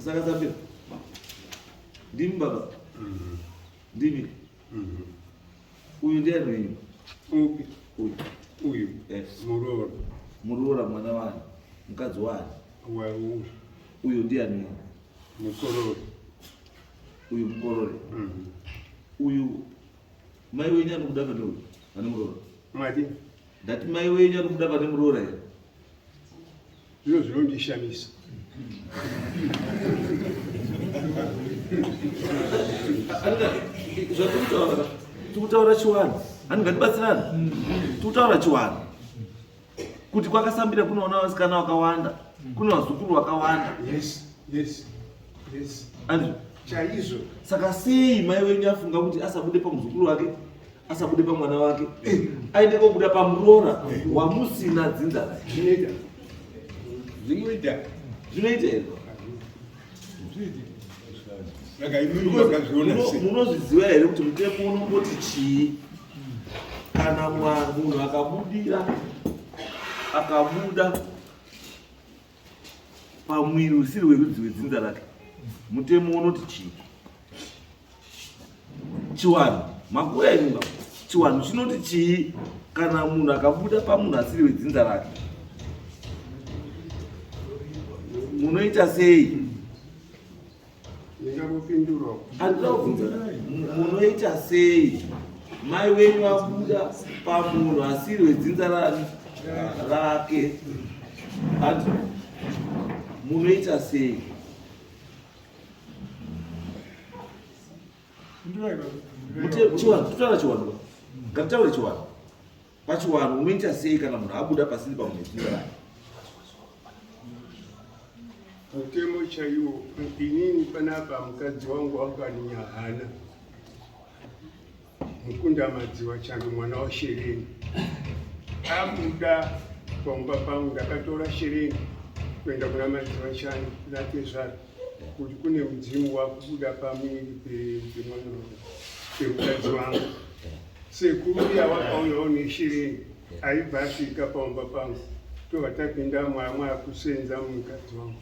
Sakasambira. Ndimi baba. Ndimi. Uyu ndiani wenyu? Upi? Uyu. Uyu. Yes. Muroora. Muroora mwana wani? Mukadzi wani? Wa uyu. Uyu ndiani wenyu? Mukorore. Uyu mukorore. Uyu mai wenyu ari kuda pane uyu? Pane muroora. Mati. Ndati mai wenyu ari kuda pane muroora here? Zvino zvinondishamisa. Zvatikutaura tikutaura chiwanhu. Hani ngatibatsirane. Tikutaura chiwanhu. Kuti kwakasambira kunoona vasikana vakawanda, kune vazukuru vakawanda. Yes, yes, yes. Andrew. Chaizvo. Saka sei mai wenyu afunga kuti asabude pamuzukuru wake, asabude pamwana wake, aende kobuda pamuroora wamusina dzinza naye? Zvinoita. Zvinoita. Zvinoita here? Zvinoita. Saka imimi makazviona sei? Munozviziva here kuti mutemo unomboti chii kana munhu akabudira akabuda pamwiri usiri werudzi wedzinza rake, mutemo unoti chii? Chiwanhu makura imba, chiwanhu chinoti chii kana munhu akabuda pamunhu asiri wedzinza rake? Munoita sei? Ndingakupindura. Handina kubvunza. Munoita sei? Mai wenyu abuda pamunhu asiri wedzinza rake. Ati munoita sei? Chiwanhu, tutaura chiwanhu. Ngatitaure chiwanhu. Pachiwanhu unoita sei kana munhu abuda pasiri pamunhu wedzinza rake? Mutemo chaiwo inini panapa mukadzi wangu wakaninyahana mukunda madziwa chando mwana wa Shereni abuda pamba pangu, ndakatora Shereni kuenda kuna madziwa chando kuna tezvara kuti kune mudzimu wakubuda pamwiri pemwana pemukadzi wangu. Sekuru uya wakauyawo neShereni aibva asvika pamba pangu, tobva tapinda mwamwa akusenza mukadzi wangu.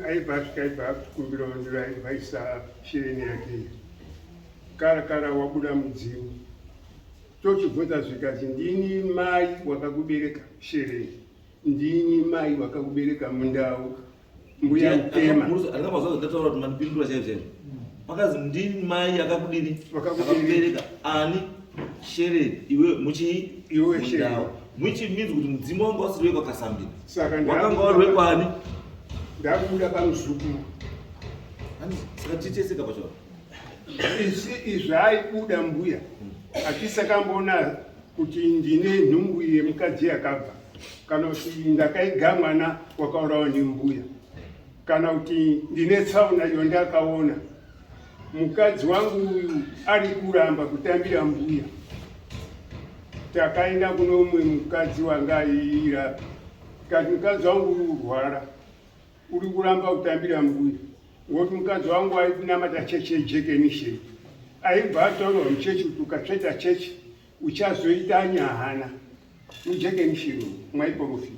Aibva asvika aibva akukumbirawo ndiro aibva aisa Shereni yake. Kara kara wabuda mudzimu. Tochibvunza zvikati ndini mai wakakubereka Shereni, ndini mai wakakubereka mundau mbuya Mutema. Andingamazwa ndataura kuti mandipindura chaizvo chaizvo. Pakazi ndini mai akakudini? Wakakubereka. Ani? Shereni iwe muchi iwe Shereni. Which means kuti mudzimu wangu wasiri wekwaKasambira. Saka wakanga uri wekwani? Ndakubuda pamuzukuru. Ani saka ticheseka pacho. Isi izvi aibuda mbuya. Atisakamboona kuti ndine nhumbu yemukadzi yakabva, kana kuti ndakaiga mwana wakaurawa nembuya, kana kuti ndine tsaona iyo ndakaona. Mukadzi wangu uyu ari kuramba kutambira mbuya. Takaenda kuno umwe mukadzi wanga airapa, kati mukadzi wangu uri kurwara, uri kuramba kutambira mbuya. Ngokuti mukadzi wangu aikunamata chechi yejekenisheni, aibva ataurwa muchechi kuti ukatsveta chechi uchazoita nyahana. Mujekenisheni mwaiprofita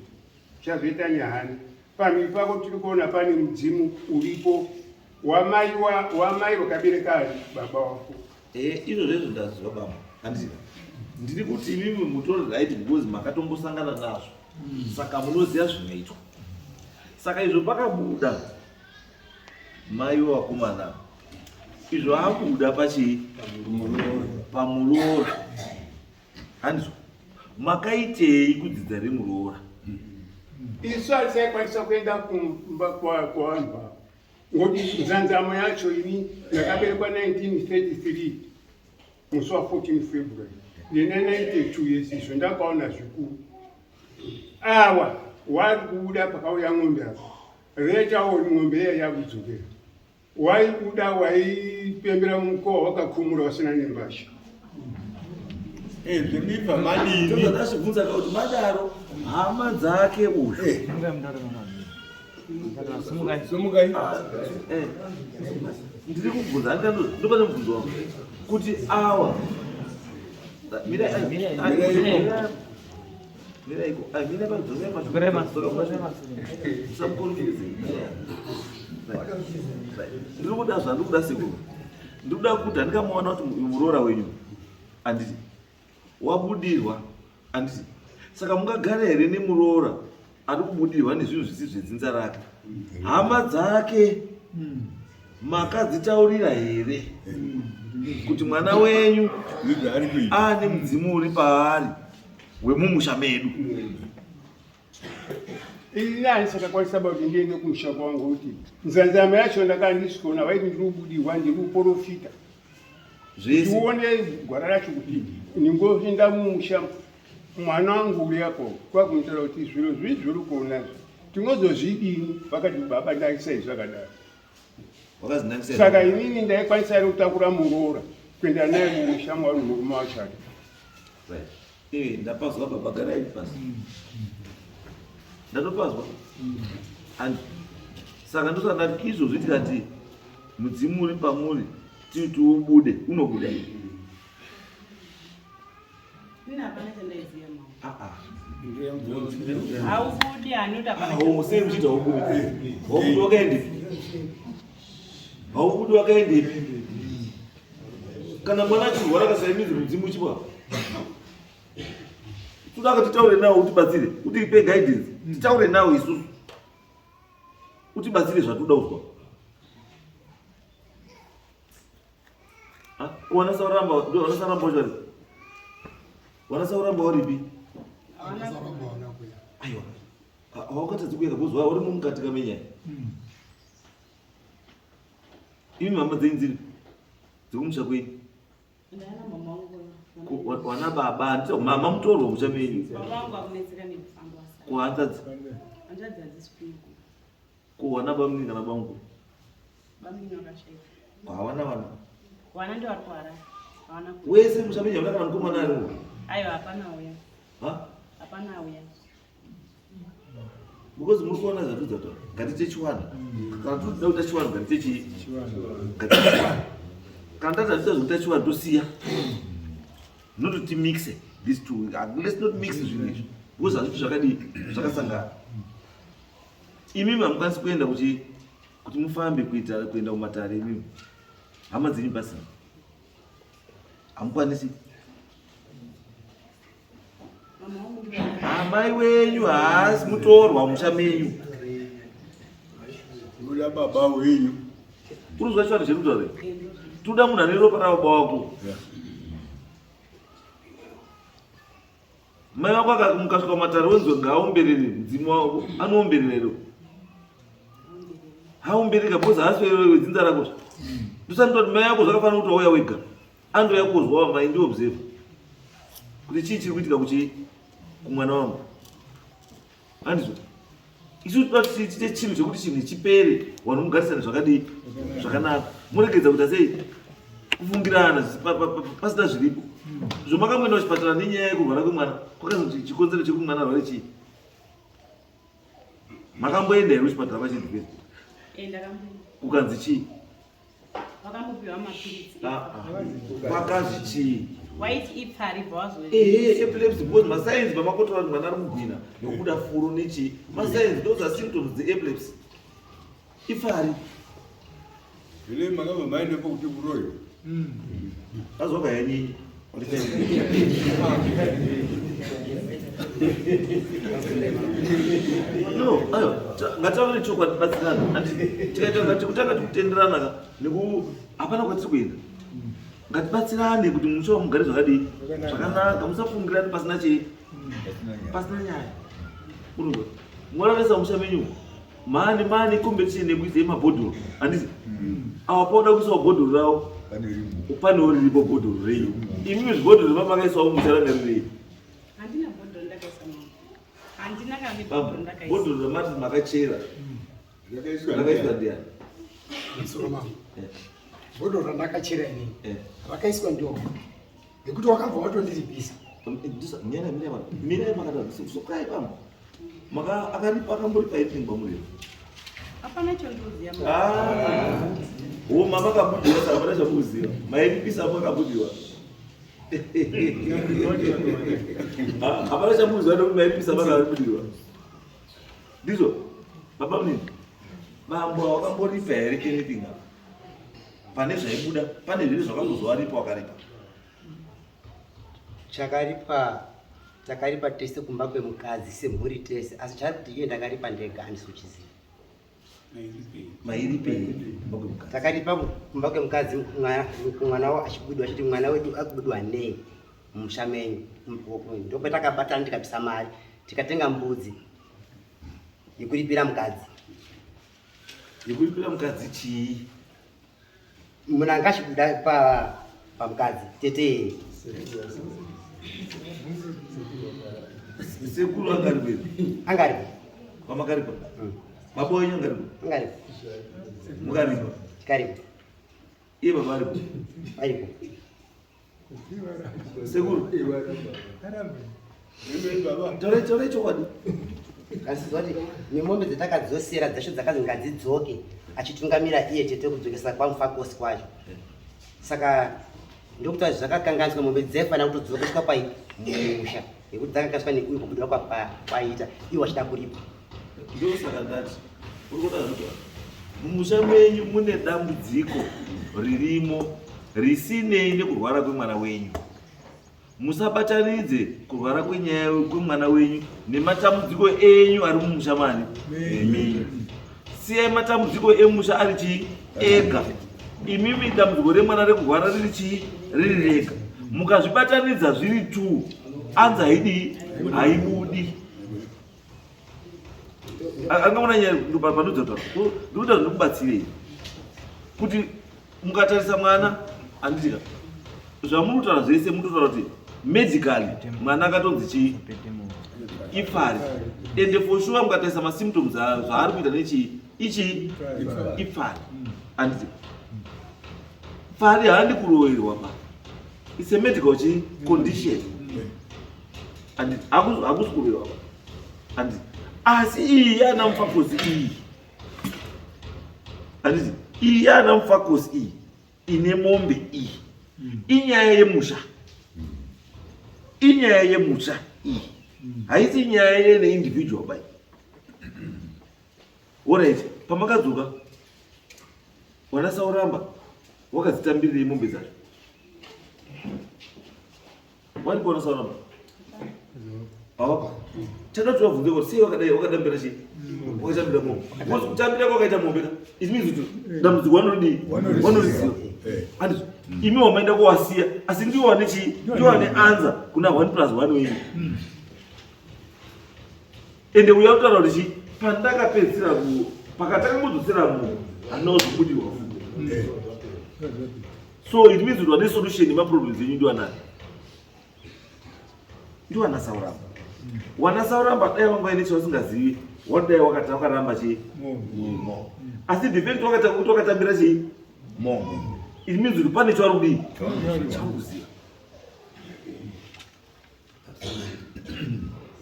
uchazoita nyahana. Pamiri pako tiri kuona pane mudzimu uripo wamai wakabereka baba wako. Izvo zvezvo ndaziva baba. Handiti ndiri kuti imimi mutori right because makatombosangana nazvo, saka munoziva zvinoitwa. Saka izvo pakabuda mai wevakomana, izvo abuda pachii? Pamuroora. Handizvo makaitei kudzidza remuroora? Isu hatisaikwanisa kuenda kumba kwavanhu ava, ngokuti nzanzamo yacho ini ndakaberekwa 1933 musi wa 14 February, ndine 92 years. Izvo ndakaona zvikuru. Awa wari kubuda pakauya ng'ombe apa, retawo ng'ombe iya yakudzokera. Waibuda waipembera mukowa wakakumura wasina nembasha. Zvemibva madini? Ndazvibvunza kuti madaro hama dzake uyu. Sumukai. Ndiri kubvunza, ndopane mubvunzo wangu kuti awa. Miraiko. Ai, mira pa dzosai masamukonfuse. Ndiri kuda zvandiri kuda sekuru. Ndiri kuda kuti handikamuwana kuti muroora wenyu. Handiti. Wabudirwa. Handiti. Saka mungagara here nemuroora ari kubudirwa nezvinhu zvisi zvedzinza rake? Hama dzake makadzitaurira here kuti mwana wenyu ane mudzimu uri paari wemumusha medu? Ini handisakakwanisa ba kuti ndiende kumusha kwangu kuti nzanzama yacho ndakandisvikona vaiti ndiri kubudirwa ndiri kuporofita ndione gwara racho kuti ndingoenda mumusha mwana wangu uri apo kwakunitaura kuti zviro zvii zviri kuona zvi tinozozvidini vakati baba ndaisai zvakadaro saka inini ndaikwanisa here kutakura muroora kuenda naye mumusha mwari murume wacho ati Eh, ndapazwa baba garai pasi. Ndatopazwa. And saka ndosaka ndati izvozvi tikati mudzimu uri pamuri tiri tiubude unobuda here? Ini hapana chandaiziva mama. Ah ah. Haubudi anoti hapana. Ah, sei muchiita haubudi? Haubudi wakaendepi? Haubudi wakaendepi? Kana mwana achirwara akasaimidzi mudzimu uchibwa. Toda kuti titaure nawo utibatsire, utipe guidance, titaure nawo isusu. Utibatsire zvatoda kuzwa. Ah, wana sauramba, ndo wana sauramba wacho vari. Wana sauramba waripi? Sauramba wana kuya. Aiwa. Hawakatadzi kuya kabozwa uri mukati kamenyaya. Imi mama dzenyu dziri dzekumusha kwenyu. Ndana mama wangu. Wana baba, handiti mama mutorwa musha menyu. Baba wangu akunetseka nekufamba wasara. Ko hanzadzi? Hanzvadzi hadzisi kuno. Ko wana bamunini kana bamukuru? Bamunini wakashaika. Ko hawana vana? Wana ndio vari kuHarare. Hawana ku. Wese musha menyu hamuna kana mukomana ariwo? Aiwa hapana auya. Ha? Hapana auya. Because muri kuona zvatudza to. Ngatiite chiwanhu. Kana tikuda kuita chiwanhu ngatiite chii? Ngatiite chiwanhu. Kana tati hatita zvekuita chiwanhu tosiya. Not kuti mixe these two. Let's not mix zvinhu izvi. Because hazviti zvakadii zvakasangana. Imimi hamukwanisi kuenda kuti kuti mufambe kuita kuenda kumatare imimi. Hama dzenyu pasina. Hamukwanisi. Amai wenyu haasi mutorwa musha menyu. Uda baba wenyu. Urikuzwa chivanhu chedu kutaura. Toda munhu ane ropa rababa wako. Mai vako mukasvika kumatare wonzwa ngaaomberere mudzimu wako anoomberera here? Haombereka because haasi wedzinza rako. Ndosati kuti mai yako zvakafanira kuti wauya wega. Andouya kozwa wamai ndi observe kuti chii chiri kuitika kuchii kumwana wangu. Handizvo? Isu toda kuti tiite chinhu chekuti chinhu chipere vanhu mugarisane zvakadii zvakanaka. Muregedza kuita sei kufungirana pasina zviripo. Zvomakamboenda kuchipatara nenyaya yekurwara kwemwana kwakazoti chikonzero chekuti mwana arware chii? Makamboenda here kuchipatara kwachidhipiri? Kukanzi chii? Vakambopiwa mapiritsi. Ah, ah. Vakazi chii? Waiti ipfari bva wazo. Ehe, epilepsy because masigns pamakotora kuti mwana ari kugwina nekubuda furo nechii. Masigns those are symptoms dzeepilepsy. Ipfari. Vile makabva maenda pokuti kuroyo. Azwa kayanyinyi. No, ayo, ngataure chokwadi batsirana. Tikaita ngati kutanga tikutenderana ka neku hapana kwatiri kuenda. Ngatibatsirane kuti musha wamugare zvakadii? Zvakanaka, musafungirane pasina chii? Pasina nyaya. Unozwa? Mwararisa musha menyu. Mani mani competition yekuisa yemabhodhoro. Handiti? Awa pauda kuisawo bhodhoro rawo. Panewo riripo bhodhoro renyu. Imimi zvibhodhoro zvamakaiswawo musha ranga rirei. Handina bhodhoro ndakaisa mama. Handina kana nebhodhoro ndakaisa. Bhodhoro ramati makachera. Rakaiswa ndiani? Musoro mama. Bhodhoro randakachera inini. Rakaiswa ndiwo. Nekuti wakabva watondiripisa. Mira mira mira makadaro. Sokai pamwe. Maka akaripa akamboripa ipi ngwamuriro? Hapana chondoziva. Ah. Oh mama kabudiwa saka hapana chakuziva. Mairipisa apo akabudiwa. Hapana chamuziva nekuti mairipisa vana vari kudiwa. Ndizvo baba munini, bambo wakamboripa here anything apa? Pane zvaibuda, pane zviri zvakambozowaripa wakaripa. Chakaripa takaripa tese kumba kwemukadzi semhuri tese, asi chari kuti iye ndakaripa ndega handisi kuchiziva. Mairipei kumba kwemukadzi? Takaripa kumba kwemukadzi mwana wavo achibudwa, achiti mwana wedu akubudwa nei mumusha menyu. Ndopatakabatana tikabvisa mari tikatenga mbudzi yekuripira mukadzi. Yekuripira mukadzi chii? Munhu anga achibuda pamukadzi tete. Sekuru angaripo? Angaripo. Kwamakaripa? Baba wenyu angaripo? Angaripo. Mukaripa? Tikaripa. Iye baba aripo? Aripo. Sekuru. Taura taura chokwadi. Asi zoti nemombe dzatakadzosera dzacho dzakazi ngadzidzoke achitungamira iye tete kudzokesa kwamufakosi kwacho. Saka ndokuti zvakakanganiswa, mombe dzaifanira kutodzokeswa pai mumusha nekuti dzakakanganiswa neuyu kubudirwa kwaita iwo achida kuripa. Ndosaka ndati uri kuda zvinotaura mumusha menyu mune dambudziko ririmo risinei nekurwara kwemwana wenyu. Musabatanidze kurwara kwenyaya kwemwana wenyu nematambudziko enyu ari mumusha mani menyu. Siyai matambudziko emusha ari chii ega, imimi dambudziko remwana rekurwara riri chii riri rega. Mukazvibatanidza zviri two, anzi haidii, haibudi. Angaona nyaya panodza taura ndikuita zvinokubatsirei kuti mukatarisa mwana handitika zvamuri kutaura zvese mutotaura kuti medically mwana akatonzi chii ipfari, ende for sure mukatarisa masymptoms zvaari kuita nechii ichii ipfari, handiti pfari haandi kuroverwa pa, it's a medical chii condition, handiti hakusi kuroverwa pa, handiti. Asi iyi yana mufakosi iyi, handiti, iyi yana mufakosi iyi ine mombe iyi inyaya yemusha, inyaya yemusha iyi, haisi nyaya yene individual bai. Alright, pamakadzoka wana Sauramba wakadzitambirirei mombe dzacho? Waripo wana Sauramba awapa chada kuti vabvunze kuti sei wakadai wakadambira chii wakatambira mombe, because kutambira kwakaita mombe ka, it means kuti dambudziko wanoridii, wanoriziva, handizvo? Imi wamaenda kowasiya, asi ndiwo wane chii, ndiwo wane anza kuna 1 plus 1 wenyu. Ende uya kutaura kuti chii, pandakapedzisira ku pakatakangodzosera munhu handina kuzobudirwa futi. So it means kuti vane solution yemaproblems enyu ndiwanani? Ndiwana Sauramba. Wana Sauramba dai vanga vaine chavasingazivi, wadai wakati wakaramba chii mo, asi the fact wakati kuti wakatambira chii mombe, it means kuti pane chavari kudii, chavari kuziva.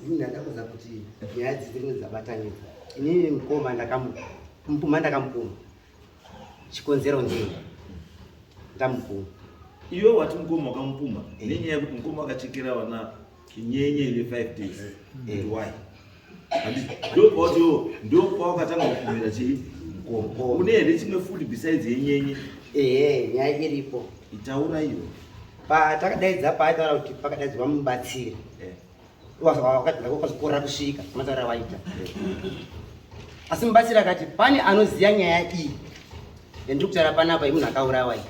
Ini ndada kuza kuti nyaya idzi dzinenge dzabatanidza. Inini mukoma ndakamupuma, ndakamupuma. Chikonzero ndei ndamupuma? Iwe wati mukoma wakamupuma nenyaya yekuti mukoma akachekera vana nyenye ine 5 days. Why? Ndopawati iwo ndopawakatanga kupumira chii mukoma. Une here chimwe futi besides yenyenye? Ehe, nyaya iripo. Itaura iyo. Patakadaidza, paaitaura kuti pakadaidzwa mubatsiri, wakazokorera kusvika mataura waita, asi mubatsiri akati pane anoziva nyaya iyi yandiri kutaura panapa yemunhu akaurawa iyi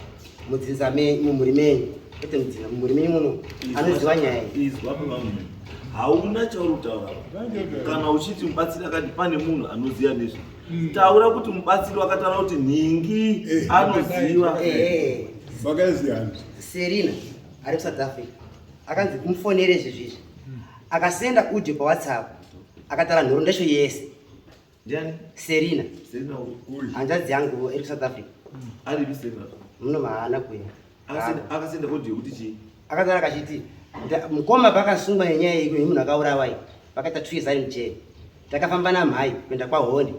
mudzinza mumhuri menyu, kwete mudzinza, mumhuri menyu muno anoziva nyaya iyi. Izwa pamamwe, hauna chauri kutaura. Kana uchiti mubatsiri akati pane munhu anoziva nezve, taura kuti mubatsiri wakataura kuti nhingi anoziva. Ehe. Vakaziva. Serina ari kuSouth Africa akanzi kumufonere izvi akasenda audio paWhatsApp akatara nhoroondo yacho yese. Ndiani? Serina. Serina uyu? Hanzvadzi yangu iri kuSouth Africa. Aripi Serina? Muno maana kuya. Akasenda audio yekuti chii? Akataura kachiti mukoma pakasungwa nenyaya iyi yemunhu akaurawa iyi, pakaita 2 years ari mujeri, takafamba namhai kuenda kwaHonde,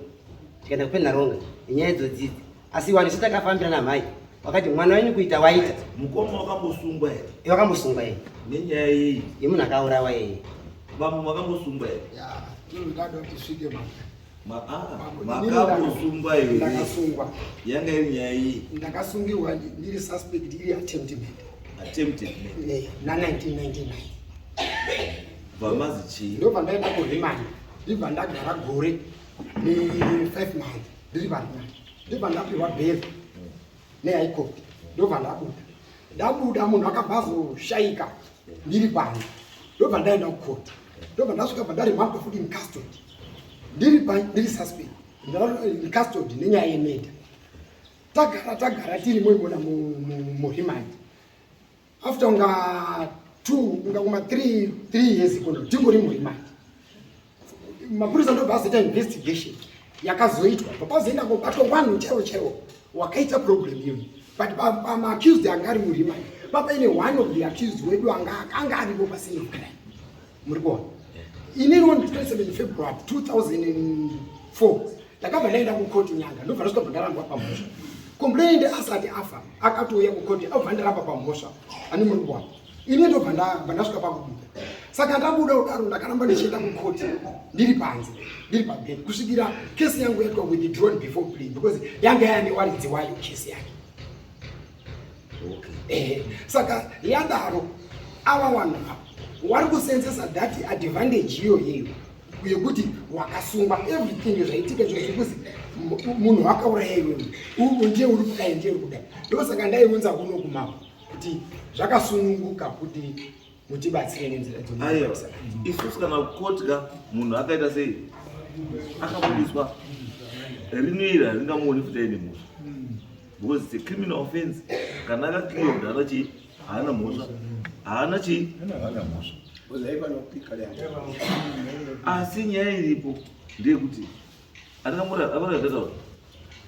tikaenda kuPenaronga nenyaya idzodzidzi, asi wani takafambira namhai. Wakati mwana wenyu kuita waita. Mukoma wakambosungwa here? Wakambosungwa here? Nenyaya yeyi? Yemunhu akaurawa yeye. Vamwe makambosungwa here? Ya, tinoda kuti tisvike mama. Makambosungwa here? Ndakasungwa. Yanga iri nyaya iyi. Ndakasungiwa ndiri suspect iri attempted murder. Attempted murder. Eh, na 1999. Vamazi chii? Ndobva ndaenda kuremand. Ndibva ndagara gore ne 5 months ndiri paremand. Ndibva ndapiwa bail nehigh court. Ndobva ndabuda. Ndabuda munhu akabva azoshaika ndiri pano. Ndobva ndaenda kucourt. Ndobva ndasvika bva ndaremandwa futi in custody. Ndiri pa ndiri suspect. In custody nenyaya yemurder. Tagara tagara tirimo imona muremand. After unga 2 unga kuma 3 3 years ikono tingori muremand. Mapurisa ndobva azoita investigation yakazoitwa papazoenda kobatwa vanhu chaivo chaivo wakaita problem iyoyi, but pamaaccused anga ari muremand papaine one of the accused wedu anga aripo pascene of crime. Muri kuona inini on 27 February 2004 ndakabva ndaenda kukoti Nyanga, ndobva ndasvika bva ndarambwa pamhosva. Complainant asati afa akatouya kukoti abva ndaramba pamhosva ani. Muri kuona ini ndobva ndasvika pakubuda. Saka ndabuda kudaro ndakaramba ndichienda kukoti ndiri panze, ndiri pabail, kusvikira kesi yangu yaitwa withdrawn before plea, because yanga yaane waridzi wayo kesi yake. Saka yadaro ava vanhu ava vari kusenzesa that advantage iyoyeyo yekuti wakasungwa, everything zvaitika izvo zvekuzi munhu akauraya iwewe ndiye uri kudai, ndiye uri kudai. Ndosaka ndaiunza kuno kumapa kuti zvakasununguka kuti mutibatsire nenzira. Aiwa, isusu kana kotya munhu akaita sei akabudiswa rinoira haringamuoni futi aine mhosva, because it's a criminal offense. Kana akaclear kuti haana chii, haana mhosva, haana chii. Asi nyaya iripo ndeyekuti andingamurataura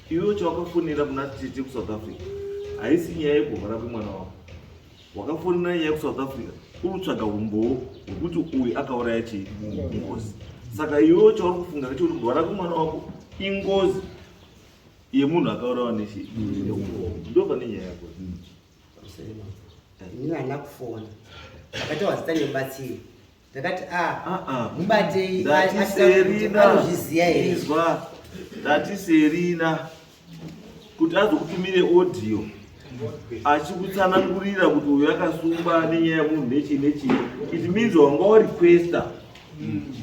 iwe chawakafonera kuna tete kuSouth Africa haisi nyaya yekurwara kwemwana wako. Wakafonera nyaya yekuSouth Africa uri kutsvaga umbowo hwekuti uyu akauraya chii, ngozi. Saka iwewo chauri kufunga ndechekuti kurwara kwemwana wako ingozi yemunhu akaurawa nechii, ndo pane nyaya yako. Inini handina kufona, ndakati zita nemubatsiri, ndakati a Ah, ah. mubatei. Ndati Serina. Anozviziya here? Izwa, ndati Serina kuti azokutumire audio achikutsanangurira kuti uyu akasungwa nenyaya yemunhu nechii nechii, it means wanga warequesta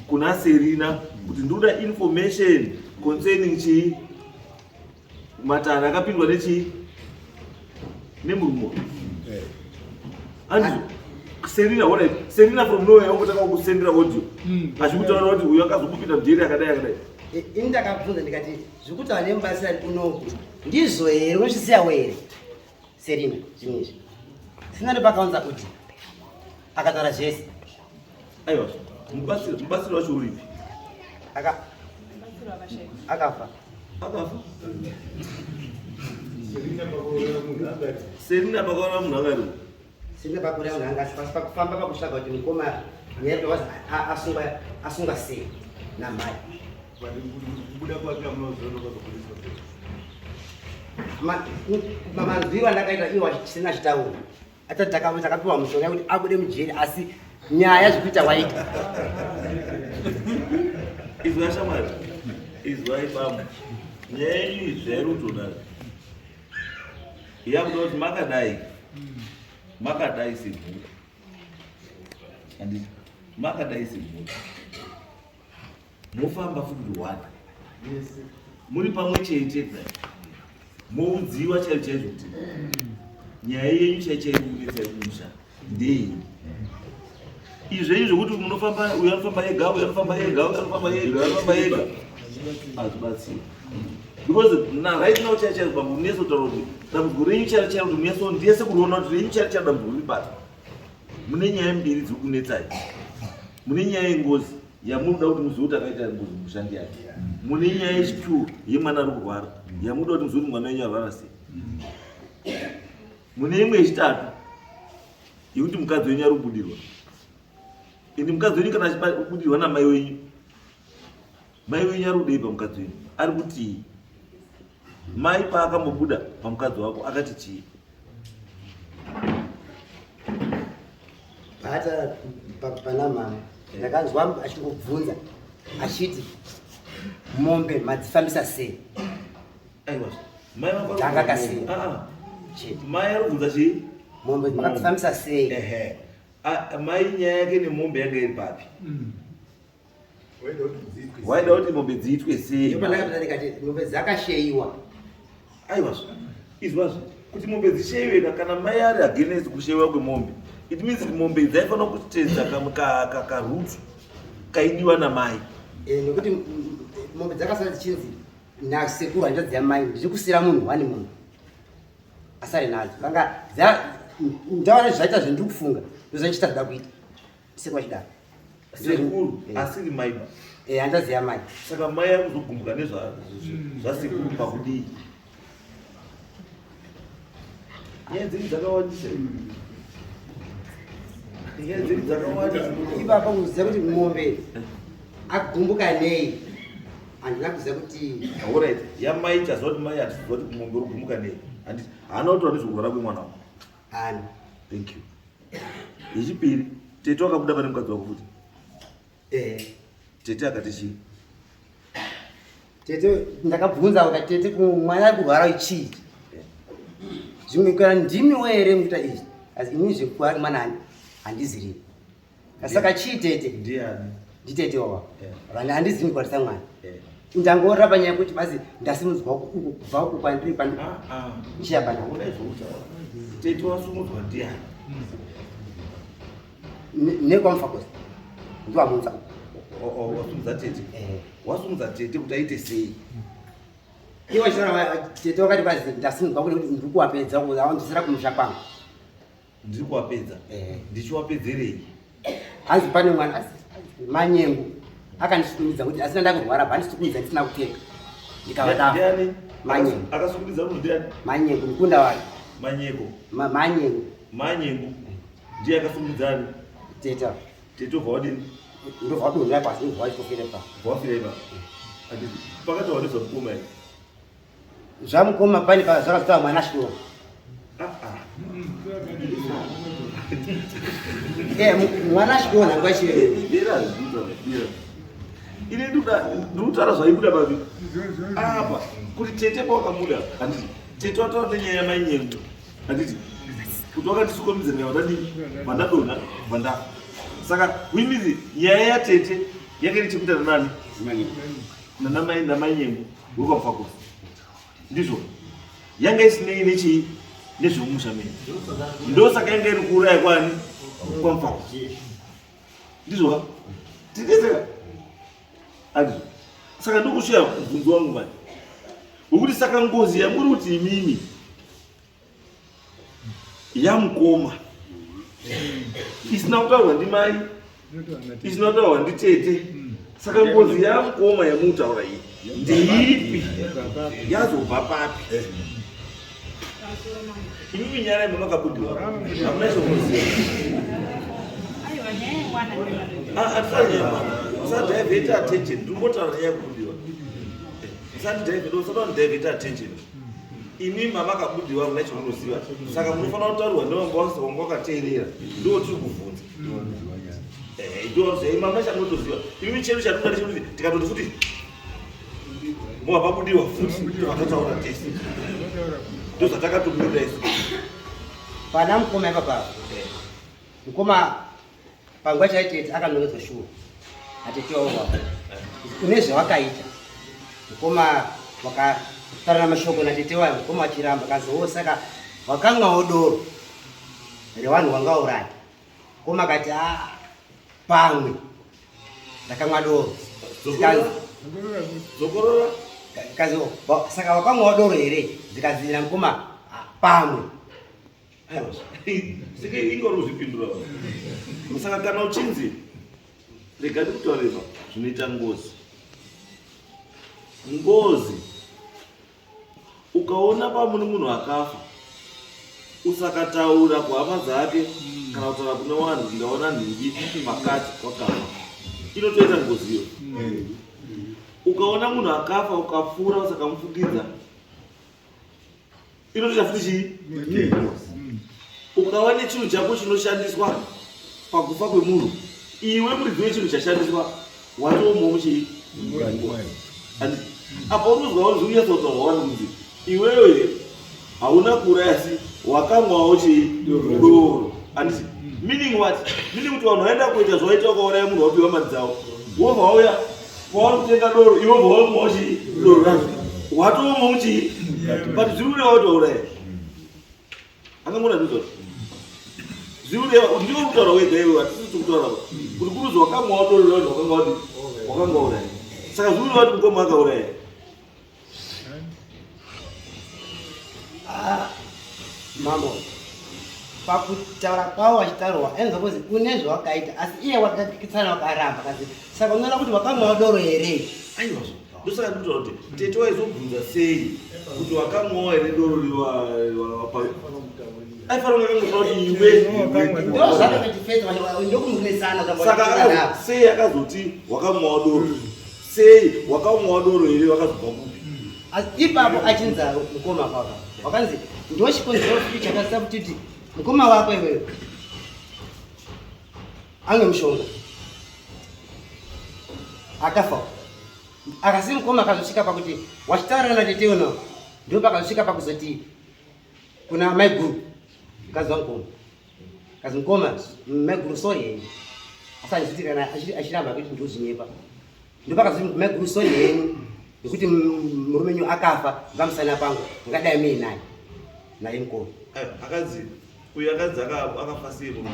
kuna Serina kuti ndoda information concerning chii, matare akapindwa nechii, nemurume. Andizvo Serina? Alright, Serina from nowhere wangotanga kukusendera audio achikutaura kuti uyu akazokupinda mujeri akadai akadai. Ini ndakabvunza ndikati zvikuti nemubatsiri kunoku ndizvo here, unozviziyawo here Serina zvinhu izvi? Sina ndopakaunza kuti akataura zvese. Aiwa, mubatsiri wacho uripi? Akafa. Akafa. Serina pakaona munhu angari Serina pakuura munhu anga asi pakufamba pakutsvaga kuti mukoma nyaya wazi asungwa, asungwa sei namai. Kubuda kwake amunozoona kwazoburiswa. Manzwiro andakaita iwo chisina chitauro atati takapiwa mushonga yekuti abude mujeri, asi nyaya zvekuita waita. Izwa shamwari, izwai pamwe nyaya yenyu izvairi kutodai yakuda kuti makadai makadai semhuri, handiti? Makadai semhuri mofamba futi one muri pamwe chete, moudziwa chaizvo chaizvo kuti nyaya yenyu chai chai kunetsai kumusha ndei. Izvo zvokuti munofamba, uyu anofamba ega, uyu anofamba ega, uyu anofamba ega, uyu anofamba ega, hazvibatsiri, because na right now chai chai bambo munyasotaura kuti dambudziko renyu chairo chairo, kuti munyaso ndiyese kuriona kuti renyu chairo chairo dambudziko riri pata. Mune nyaya mbiri dziri kunetsai. Mune nyaya yengozi yamunoda kuti muzive kuti akaita ngozi musha ndiani. Mune nyaya yechitwo yemwana ari kurwara yamunoda kuti muzive kuti mwana wenyu arwara sei. Mune imwe yechitatu yekuti mukadzi wenyu ari kubudirwa, ende mukadzi wenyu kana achibudirwa namai wenyu, mai wenyu ari kudei pamukadzi wenyu, ari kutii? Mai paakambobuda pamukadzi wako akati chii? Paata pana mama ndakanzwa achingobvunza achiti mombe madzifambisa sei? Aiwa. Mai vako Dzanga kasiya. Ah, ah. Chete. Mai ari kubvunza chii? Mombe makadzifambisa sei? Ehe. Ah, mai nyaya yake nemombe yanga iri papi? Waida kuti mombe dziitwe sei? Ndopandakapinda ndikati mombe dzakasheyiwa. Aiwa, izwazve kuti mombe dzisheyiwe kana mai ari against kusheyiwa kwemombe, it means kuti mombe dzaifanira kutedza karutu kaidiwa namai. Eh, nekuti mombe dzakasara dzichinzi nasekuru handichadziya mai, ndiri kusira munhu wani munhu asare nadzo. Vanga ndaona zvaita zvendiri kufunga ndozvandichita zvida kuita sekuru achidaro. Sekuru Eh. asiri maiba. Eh, handichaziya mai. Saka mai ari kuzogumbuka nezvasekuru pakudii? Nyaya dzenyu dzakawandisa, nyaya dzenyu dzakawandisa. Ipapa kuziva kuti mombe agumbuka nei handina kuziva kuti. Alright, yamai chaziva kuti mai hatiziva kuti mombe uri kugumbuka nei, handiti haana kutaura nezvekurwara kwemwana wako? Haana. Thank you. Yechipiri, tete wakabuda pane mukadzi wako futi? Eh. Tete akati chii? Tete ndakabvunza kuti tete mwana ari kurwara chii, zvimwe kana ndimiwo here mukuita izvi, asi ini zvekuwa mwana handizirini. Saka chii tete? Ndiani? Nditete wawa. Eh. Vana handizivi kwarisa mwana. Eh. Ndangorora panyaya yekuti basi ndasimudzwa uku kubva uku kwandiri kwandiri Ah, ah. ndichiya pana. Hauna izvokutaura. Tete wasumudzwa ndiani? Nekwamufakosi ndiwamunza. Wasumudza tete? Eh. Wasumudza tete kuti aite sei? Iwo chitaura tete wakati basi ndasimudzwa kune kuti ndiri kuwapedza awandisira kumusha kwangu. Ndiri kuwapedza? Eh. Ndichiwapedzerei? Hanzi pane mwana manyengu akandisukumidza kuti asina ndakurwara bandisukumidza ndisina kupfeka ndikava ndafa. Ndiani? Manyengu. Akasukudza munhu ndiani? Manyengu mukunda wake. Manyeko. Manyengu. Manyengu ndiye akasukudza ani? Tete. Tete obva wadini? Ndobva wadonhera pasi, ndobva wachitofira ipapo. Bva wafira ipapo. Handiti pakati waone zvamukoma here? Zvamukoma pane zvakazotava mwana achidonha. Ah, ah. Eh, mwana achidonha nguva chiyo. Bira, bira. Ini ndikutaura zvaibuda papi apa kuti tete pawakabuda, handiti tete wataura nenyaya yamainyengo, handiti kuti wakandisukomidza ndikava ndadini, vandadonha, vandafa. Saka which nyaya yatete yanga iri chekuita nanani? Nanamai, namainyengo wekwamufakosi. Ndizvo yanga isinei nechii nezvemumusha menyu, ndosaka yanga iri kuuraya kwani? Kwamufakosi. Ndizvo ka titeseka, andizvo? Saka ndokusvika mubvunzo wangu manje wekuti saka ngozi yamuri kuti imimi yamukoma isina kutaurwa ndimai, isina kutaurwa nditete, saka ngozi yamukoma yamutaura iyi ndeipi? Yazobva papi? Imimi nyara yamakabudiwa hamuna chomuziva. Aiwa, nyaya yemwana ndiyona. Usadivert attention, ndingotaura nyaya yekubudiwa. Usadivert, usada kundivert attention. Imi mamakabudiwa muna chamunoziva, saka munofanira kutaurwa nevanga wanga wakateerera. Ndo tiri kubvunza ndo chamunotoziva imi. Chedu chatinoda ndechekuti tikatoti futi mova pabudiwa futi, tokatotaura tese, ndo zvatakatomirira isu. Pana mukoma ipapa, mukoma panguva chaitete akanongedzwa shuwa atete wavo wavo une zvawakaita. Mukoma wakatarana mashoko natete wayo, mukoma wachiramba kazowo, saka wakamwawo doro revanhu wanga uraya. Mukoma akati a pamwe ndakamwa doro. Dzokorora. Kazi saka wakamwawo doro here? Zikazira mukoma, "Ah, pamwe." Aiwa, saka ingori kuzvipindura. Saka kana uchinzi, rega ndikutaurira zvinoita ngozi. Ngozi, ukaona pamune munhu akafa, usakataura kuhama dzake kana kutaura kune vanhu, ndaona nhingi pakati wakafa, inotoita ngoziyo. Ukaona munhu akafa ukapfuura usakamufukidza. Inotoita futi chii? Ukava nechinhu chako chinoshandiswa pakufa kwemunhu, iwe muridzi wechinhu chashandiswa watoomomo chii? Apa unozwa unzi unyatsotaurwa wani kunzi iwewe hauna kuuraya asi wakamwawo chii? Doro. Handiti? Meaning what? Meaning kuti vanhu vaenda kuita zvawaita wakauraya munhu wapiwa mari dzavo. Wobva wauya kwauri kutenga doro iwe wobva wamwawo chii? Doro racho. Watoomwawo chii? But zviri kureva kuti wauraya. Angangona ndizvo. Zviri kureva ndiwe kutaura wega iwe hatisi kutaura kuti kuruzi wakamwawo doro revanhu wakanga wadi wakanga wauraya. Saka zviri kureva kuti mukoma akauraya. Ah, mambo pakutaura kwavo vachitaurwa enza kuzi une zvawakaita asi iye wakakitsana wakaramba kazi saka unoona kuti wakamwawo doro here aiwazvo ndosaka ndikutaura kuti tete waizobvunza sei kuti wakamwawo here doro aifanira kunge akangotaura kuti iwe saka sei akazoti wakamwawo doro Sei wakamwawo doro here wakazobva kupi? Ipapo achinza mukoma kwaka wakanzi ndochikonzero futi chakasisa kutiti mukoma wako iwewe ange mushonga akafa akasi mukoma akazosvika pakuti wachitaura natete uno ndo pakazosvika pakuzoti kuna maiguru mukadzi wamukoma kazi mukoma maiguru sorry henyu asi achiti kana achiramba kuti ndozvinyepa ndopakazi maiguru sorry henyu nekuti murume wenyu akafa pamusana pangu ngadai muinaye naye mukoma akanzi uyu akanzi akafa sei murume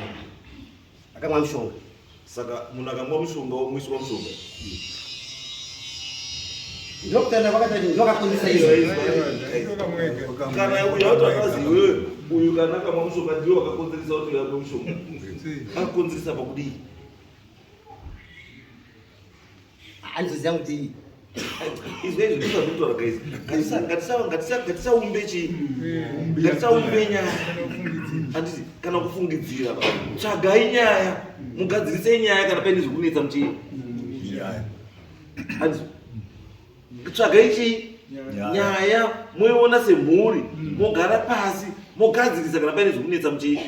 akamwa mushonga saka munhu akamwa mushonga omwiswa mushonga ndokutenda kwakati ndokakonzesa izvo kana uyu auti akazi iwewe uyu kana akamwa mushonga ndiwe wakakonzeresa kuti uyu amwe mushonga akakonzeresa pakudii Handizoziva kuti izvo izvi ndizvazvinotaura guys. Ngatisaumbe chii? Ngatisaumbe nyaya. Handiti kana kufungidzira. Tsvagai nyaya. Mugadzirise nyaya kana paine zvekunetsa muchii. Handiti tsvagai chii? Nyaya moiona semhuri, mogara pasi, mogadzirisa kana paine zvekunetsa muchii.